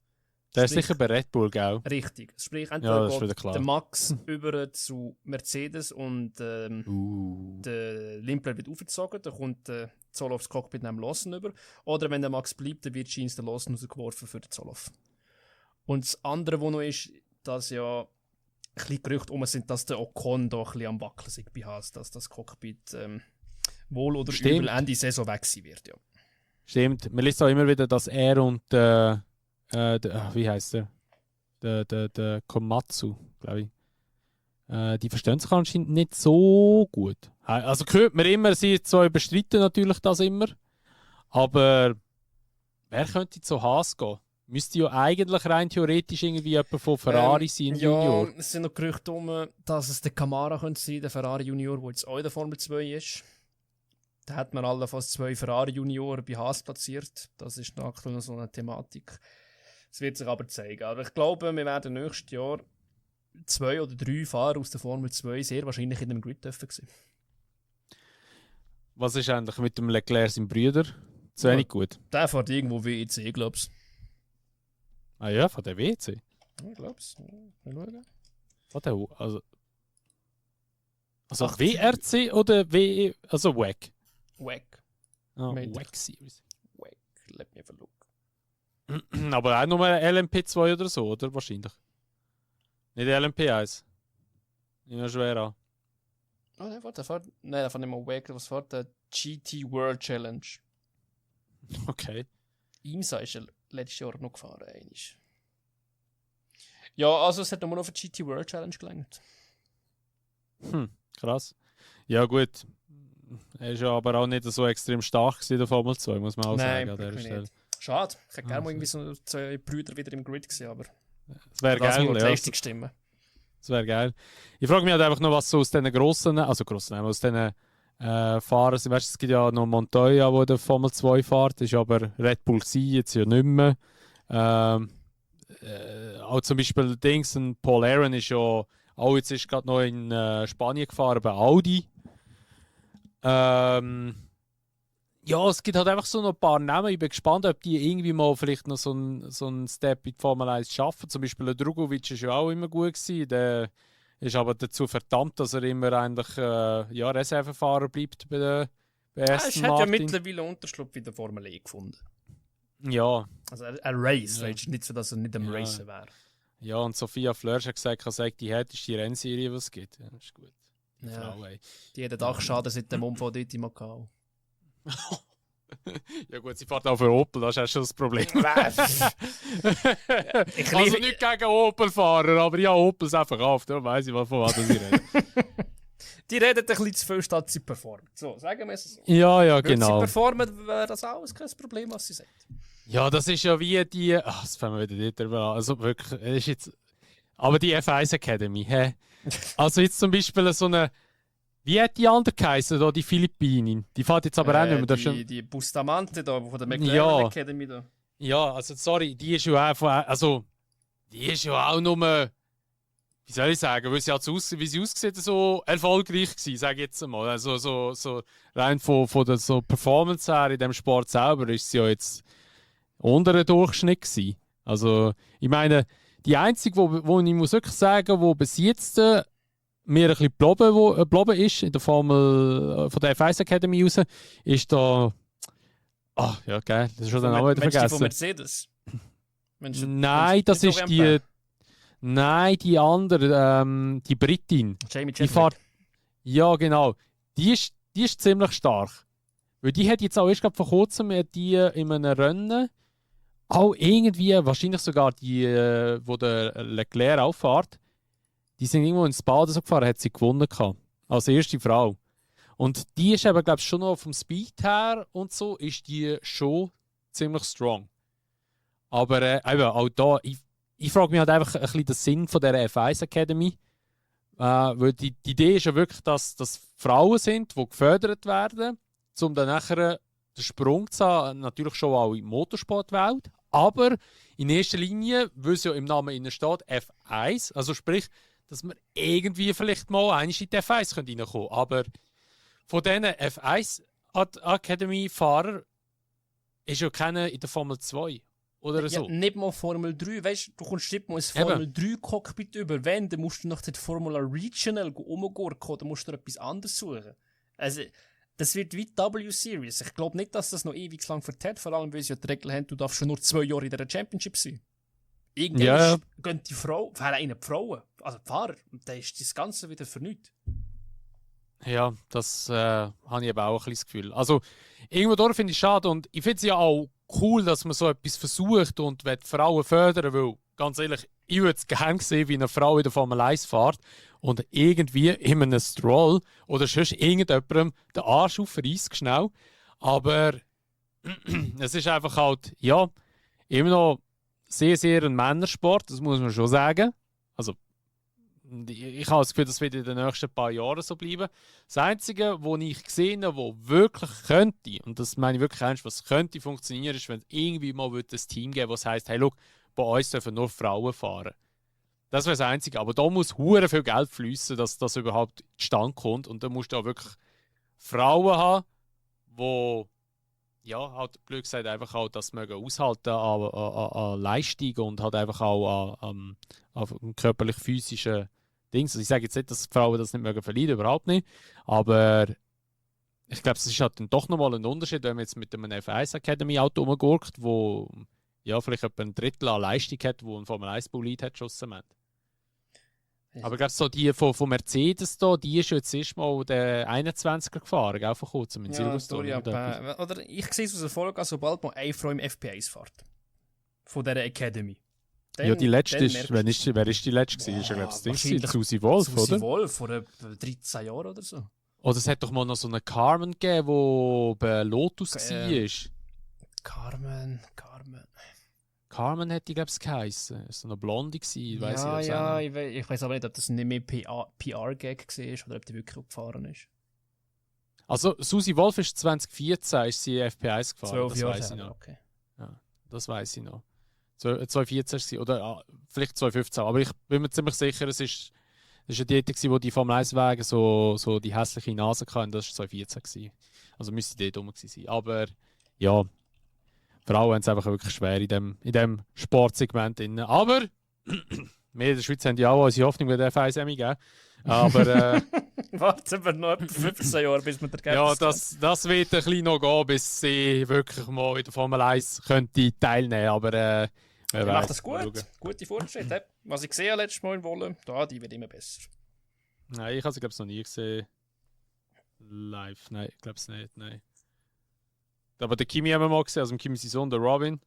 Der ist sicher bei Red Bull, gell? Richtig. Sprich, entweder geht der Max über zu Mercedes und der Limpler wird aufgezogen, dann kommt Soloffs Cockpit neben Lawson über. Oder wenn der Max bleibt, dann wird Scheins der Lawson rausgeworfen für den Soloff. Und das andere, was noch ist, dass ja ein bisschen Gerüchte sind, dass der Ocon da ein bisschen am Wackeln ist bei Haas, dass das Cockpit wohl oder übel Ende Saison weg sein wird. Ja. Stimmt. Man liest auch immer wieder, dass er und wie heißt der? Der Komatsu, glaube ich. Die verstehen sich anscheinend nicht so gut. Also hört man immer, sie zwei bestreiten natürlich das immer. Aber wer könnte zu Haas gehen? Müsste ja eigentlich rein theoretisch irgendwie jemand von Ferrari sein, Junior. Ja, es sind noch Gerüchte dass es der Camara könnte sein, der Ferrari Junior, der jetzt auch in der Formel 2 ist. Da hat man allenfalls 2 Ferrari Junioren bei Haas platziert. Das ist aktuell noch so eine Thematik. Es wird sich aber zeigen. Aber ich glaube, wir werden nächstes Jahr 2 oder 3 Fahrer aus der Formel 2 sehr wahrscheinlich in dem Grid dürfen sein. Was ist eigentlich mit dem Leclerc, seinem Bruder? Zu wenig gut. Der fährt irgendwo WEC, glaubst du? Ah ja, von der WEC? Ja, glaubst du? Mal schauen. Also WRC oder WE, also WEC? WEC. WEC Series. WEC, let me have a look. Aber auch nur LMP2 oder so, oder? Wahrscheinlich. Nicht LMP1. Immer schwer an. Oh, der fährt nicht mal WEC, was fährt der GT World Challenge. Okay. IMSA ist er letztes Jahr noch gefahren. Eigentlich. Ja, also es hat nur noch für die GT World Challenge gelangt. Krass. Ja gut. Er ist ja aber auch nicht so extrem stark in der Formel 2, muss man auch sagen. An der Stelle. Schade. Ich hätte gerne mal irgendwie so 2 Brüder wieder im Grid gesehen, aber es wäre geil, ja. Leistung stimmen. Das wäre geil. Ich frage mich halt einfach noch, was so aus diesen grossen, aus diesen Fahrern sind. Weißt du, es gibt ja noch Montoya, der der Formel 2 fährt, ist aber Red Bull gewesen, jetzt ja nicht mehr. Auch zum Beispiel Dings, Paul Aaron ist ja auch jetzt ist gerade noch in Spanien gefahren bei Audi. Ja, es gibt halt einfach so noch ein paar Namen. Ich bin gespannt, ob die irgendwie mal vielleicht noch so einen Step in die Formel 1 schaffen. Zum Beispiel der Drugovic war ja auch immer gut gewesen. Der ist aber dazu verdammt, dass er immer eigentlich Reservefahrer bleibt bei Aston Er hat ja Martin. mittlerweile Unterschlupf in der Formel E gefunden. Ja. Also ein Race, Ja. weißt du, nicht so, dass er nicht am Ja. Racen wäre. Ja, und Sophia Flörsch hat gesagt, er sagt die härteste Rennserie, was es gibt. Ja, ist gut. Die Ja. Frau, ey. Die hat Dachschaden seit dem Unfall dort in Macau. Ja gut, sie fährt auch für Opel, das ist auch schon das Problem. Ich Also liebe- nicht gegen Opel-Fahrer, aber ja, Opel ist einfach auf, da weiss ich, von was ich rede. Die reden ein bisschen zu viel, statt sie performen. So, sagen wir es so. Ja, Wenn sie genau. performen, wäre das alles kein Problem, was sie sagt. Ja, das ist ja wie die. Ach, das fangen wir wieder dort drüber an. Also wirklich, es ist jetzt. Aber die F1 Academy, hä? Also jetzt zum Beispiel so eine. Wie hat die andere geheißen, da, die Philippinin? Die fährt jetzt aber auch nicht mehr. Da schon... Die Bustamante da, von der McLaren Ja. Academy da. Ja, also sorry, die ist ja einfach. Also, die ist ja auch nur. Wie soll ich sagen, weil sie halt wie sie aussieht, so erfolgreich gewesen, sage ich jetzt mal. Also so rein von der so Performance her in dem Sport selber ist sie ja jetzt unter dem Durchschnitt gewesen. Also, ich meine, die einzige, wo ich muss wirklich sagen, wo bis jetzt mir ein bisschen geblieben ist, in der Formel von der F1 Academy raus, ist da. Ah, ja, geil, das ist schon der Name wieder Meinst du die vergessen. von Mercedes? Nein, das ist die. Nein, die andere, die Britin. Jamie Die Chadwick. fährt. Ja, genau. Die ist ziemlich stark. Weil die hat jetzt auch erst gerade vor kurzem die in einem Rennen auch irgendwie, wahrscheinlich sogar die, wo der Leclerc auffährt, die sind irgendwo ins Bad so gefahren, hat sie gewonnen gehabt. Als erste Frau. Und die ist eben, glaube ich, schon noch vom Speed her und so, ist die schon ziemlich strong. Aber eben, auch da, ich frage mich halt einfach ein bisschen den Sinn von dieser F1 Academy. Weil die Idee ist ja wirklich, dass Frauen sind, die gefördert werden, um dann nachher den Sprung zu haben, natürlich schon auch in die Motorsportwelt. Aber in erster Linie, weil es ja im Namen innen steht, F1, also sprich, dass man irgendwie vielleicht mal einmal in die F1 reinkommen können. Aber von diesen F1 Academy-Fahrern ist ja keiner in der Formel 2. Oder so. Ja, nicht mal Formel 3. Weißt du, du kommst nicht mal ins Formel 3 Cockpit über. Wenn, dann musst du nach der Formula Regional umgurken oder musst du etwas anderes suchen. Also, das wird wie die W-Series. Ich glaube nicht, dass das noch ewig lang verteilt, vor allem weil sie ja die Regel haben, du darfst schon nur 2 Jahre in der Championship sein. Irgendwann gehen die Frauen, die Frauen, also die Fahrer, und dann ist das Ganze wieder vernünftig. Ja, das habe ich eben auch ein bisschen das Gefühl. Also, irgendwo durch finde ich es schade und ich finde es ja auch cool, dass man so etwas versucht und will Frauen fördern, weil, ganz ehrlich, ich würde es gerne sehen, wie eine Frau in der Formel 1 fährt und irgendwie in einem Stroll oder sonst irgendjemandem den Arsch aufreißt, schnell. Aber es ist einfach halt, ja, immer noch sehr, sehr ein Männersport, das muss man schon sagen. Also, ich habe das Gefühl, das wird in den nächsten paar Jahren so bleiben. Das Einzige, was ich gesehen habe, was wirklich könnte, und das meine ich wirklich ernst, was könnte funktionieren, ist, wenn es irgendwie mal ein Team geben, das heisst, hey, look, bei uns dürfen nur Frauen fahren. Das wäre das Einzige. Aber da muss hure viel Geld fließen, dass das überhaupt zustande kommt. Und da musst du auch wirklich Frauen haben, die, ja, halt blöd gesagt, einfach auch das mögen aushalten an Leistung und halt einfach auch an körperlich-physischen Dings. Also ich sage jetzt nicht, dass Frauen das nicht mögen verlieren, überhaupt nicht. Aber ich glaube, es ist halt dann doch nochmal ein Unterschied, wenn man jetzt mit einem F1 Academy Auto rumgurkt, wo ja vielleicht etwa ein Drittel an Leistung hat, wo ein Formel 1 Bolid hat geschossen hat. Aber ich glaube, so die von Mercedes da, die ist jetzt erstmal der 21er gefahren, gell, vor kurzem in Silverstone. Oder ich sehe es aus Erfolg, also sobald man eine Frau im FP1 fährt. Von dieser Academy. Dann, ja, die letzte ist, wer ist die letzte gewesen? Ist ja, glaube ich, das Ding, Susi Wolf, oder? Susi Wolf, vor 13 Jahren oder so. Oder es hat doch mal noch so eine Carmen gegeben, die bei Lotus war. Carmen. Carmen hätte ich, glaube ich, geheißen. Ist so eine Blonde gewesen, weiss ich weiß aber nicht, ob das nicht mehr PR-Gag war oder ob die wirklich gefahren ist. Also, Susi Wolf ist 2014 ist sie FP1 gefahren. 12 das Jahre weiss ich her, noch. okay. Ja, das weiss ich noch. 2014 war sie, oder vielleicht 2015. Aber ich bin mir ziemlich sicher, es ist ja die, wo die Formel 1-Wagen so die hässliche Nase hatten. Das war 2014 gewesen. Also müsste die dumm gewesen sein. Aber ja, Frauen haben es einfach wirklich schwer in dem Sportsegment. Aber wir in der Schweiz haben ja auch unsere Hoffnung mit der F1 gegeben. Aber warten wir noch etwa 15 Jahre, bis wir der ja, das wird ein bisschen noch gehen, bis sie wirklich mal in der Formel 1 könnte teilnehmen. Aber wer macht das gut. Gute Fortschritte. Was ich gesehen habe letztes Mal in Wolle, die wird immer besser. Nein, ich habe sie glaube ich noch nie gesehen. Live, nein, ich glaube es nicht, nein. Aber den Kimi haben wir mal gesehen, also Kimi sein Sohn, der Robin.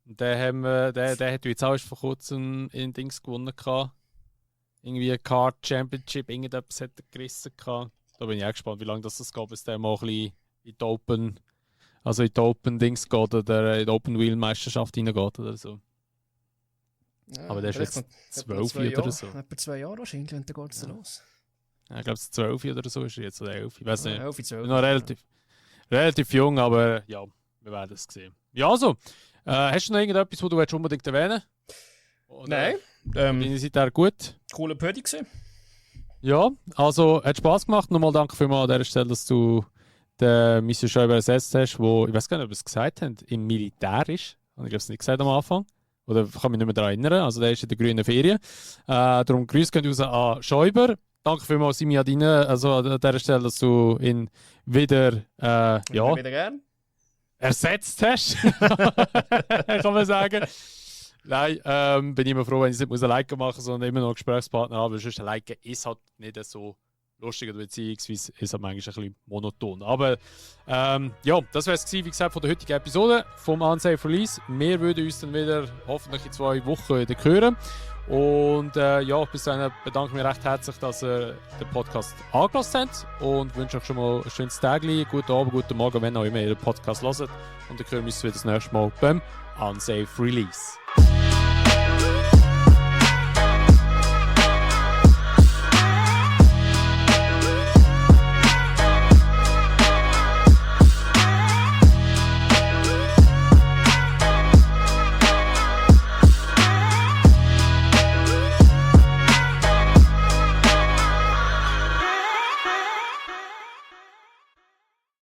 Der hat jetzt auch erst vor kurzem in Dings gewonnen gehabt. Irgendwie ein Kart Championship, irgendetwas hat er gerissen gehabt. Da bin ich auch gespannt, wie lange das geht, bis der mal ein bisschen in die Open Dings geht oder in die Open Wheel Meisterschaft reingeht oder so. Ja, aber der ist jetzt 12 oder so. Etwa 2 Jahre wahrscheinlich, und dann geht es los. Ja, ich glaube, es ist 12 oder so ist er jetzt, oder 11. Ich weiß nicht. 11, 12. Ich bin noch relativ jung, aber ja, wir werden es sehen. Ja, also, hast du noch irgendetwas, was du unbedingt erwähnen willst? Nein. Deine Seite gut? Cooler Pödi gewesen. Ja, also hat Spass gemacht. Nochmal danke vielmals an dieser Stelle, dass du den Monsieur Schäuber ersetzt hast, wo, ich weiß gar nicht, ob ihr es gesagt habt, im Militär ist. Habe ich glaube es nicht gesagt am Anfang. Oder ich kann mich nicht mehr daran erinnern. Also der ist in der grünen Ferien. Darum Grüße gehen raus an Schäuber. Danke vielmals, Simi, an dieser Stelle, dass du ihn wieder, wieder gern. ersetzt hast. Kann man sagen. Nein, bin immer froh, wenn ich es nicht alleine machen muss, sondern immer noch einen Gesprächspartner habe. Weil sonst alleine ist halt nicht so lustig oder beziehungsweise ist halt manchmal ein bisschen monoton. Aber ja, das wäre es, wie gesagt, von der heutigen Episode vom Unsafe Release. Wir würden uns dann wieder hoffentlich in 2 Wochen wieder hören. Und ja, bis dann bedanke ich mich recht herzlich, dass ihr den Podcast angelassen habt und wünsche euch schon mal ein schönes Tag, guten Abend, guten Morgen, wenn auch immer ihr den Podcast hört. Und dann hören wir uns wieder das nächste Mal beim Unsafe Release.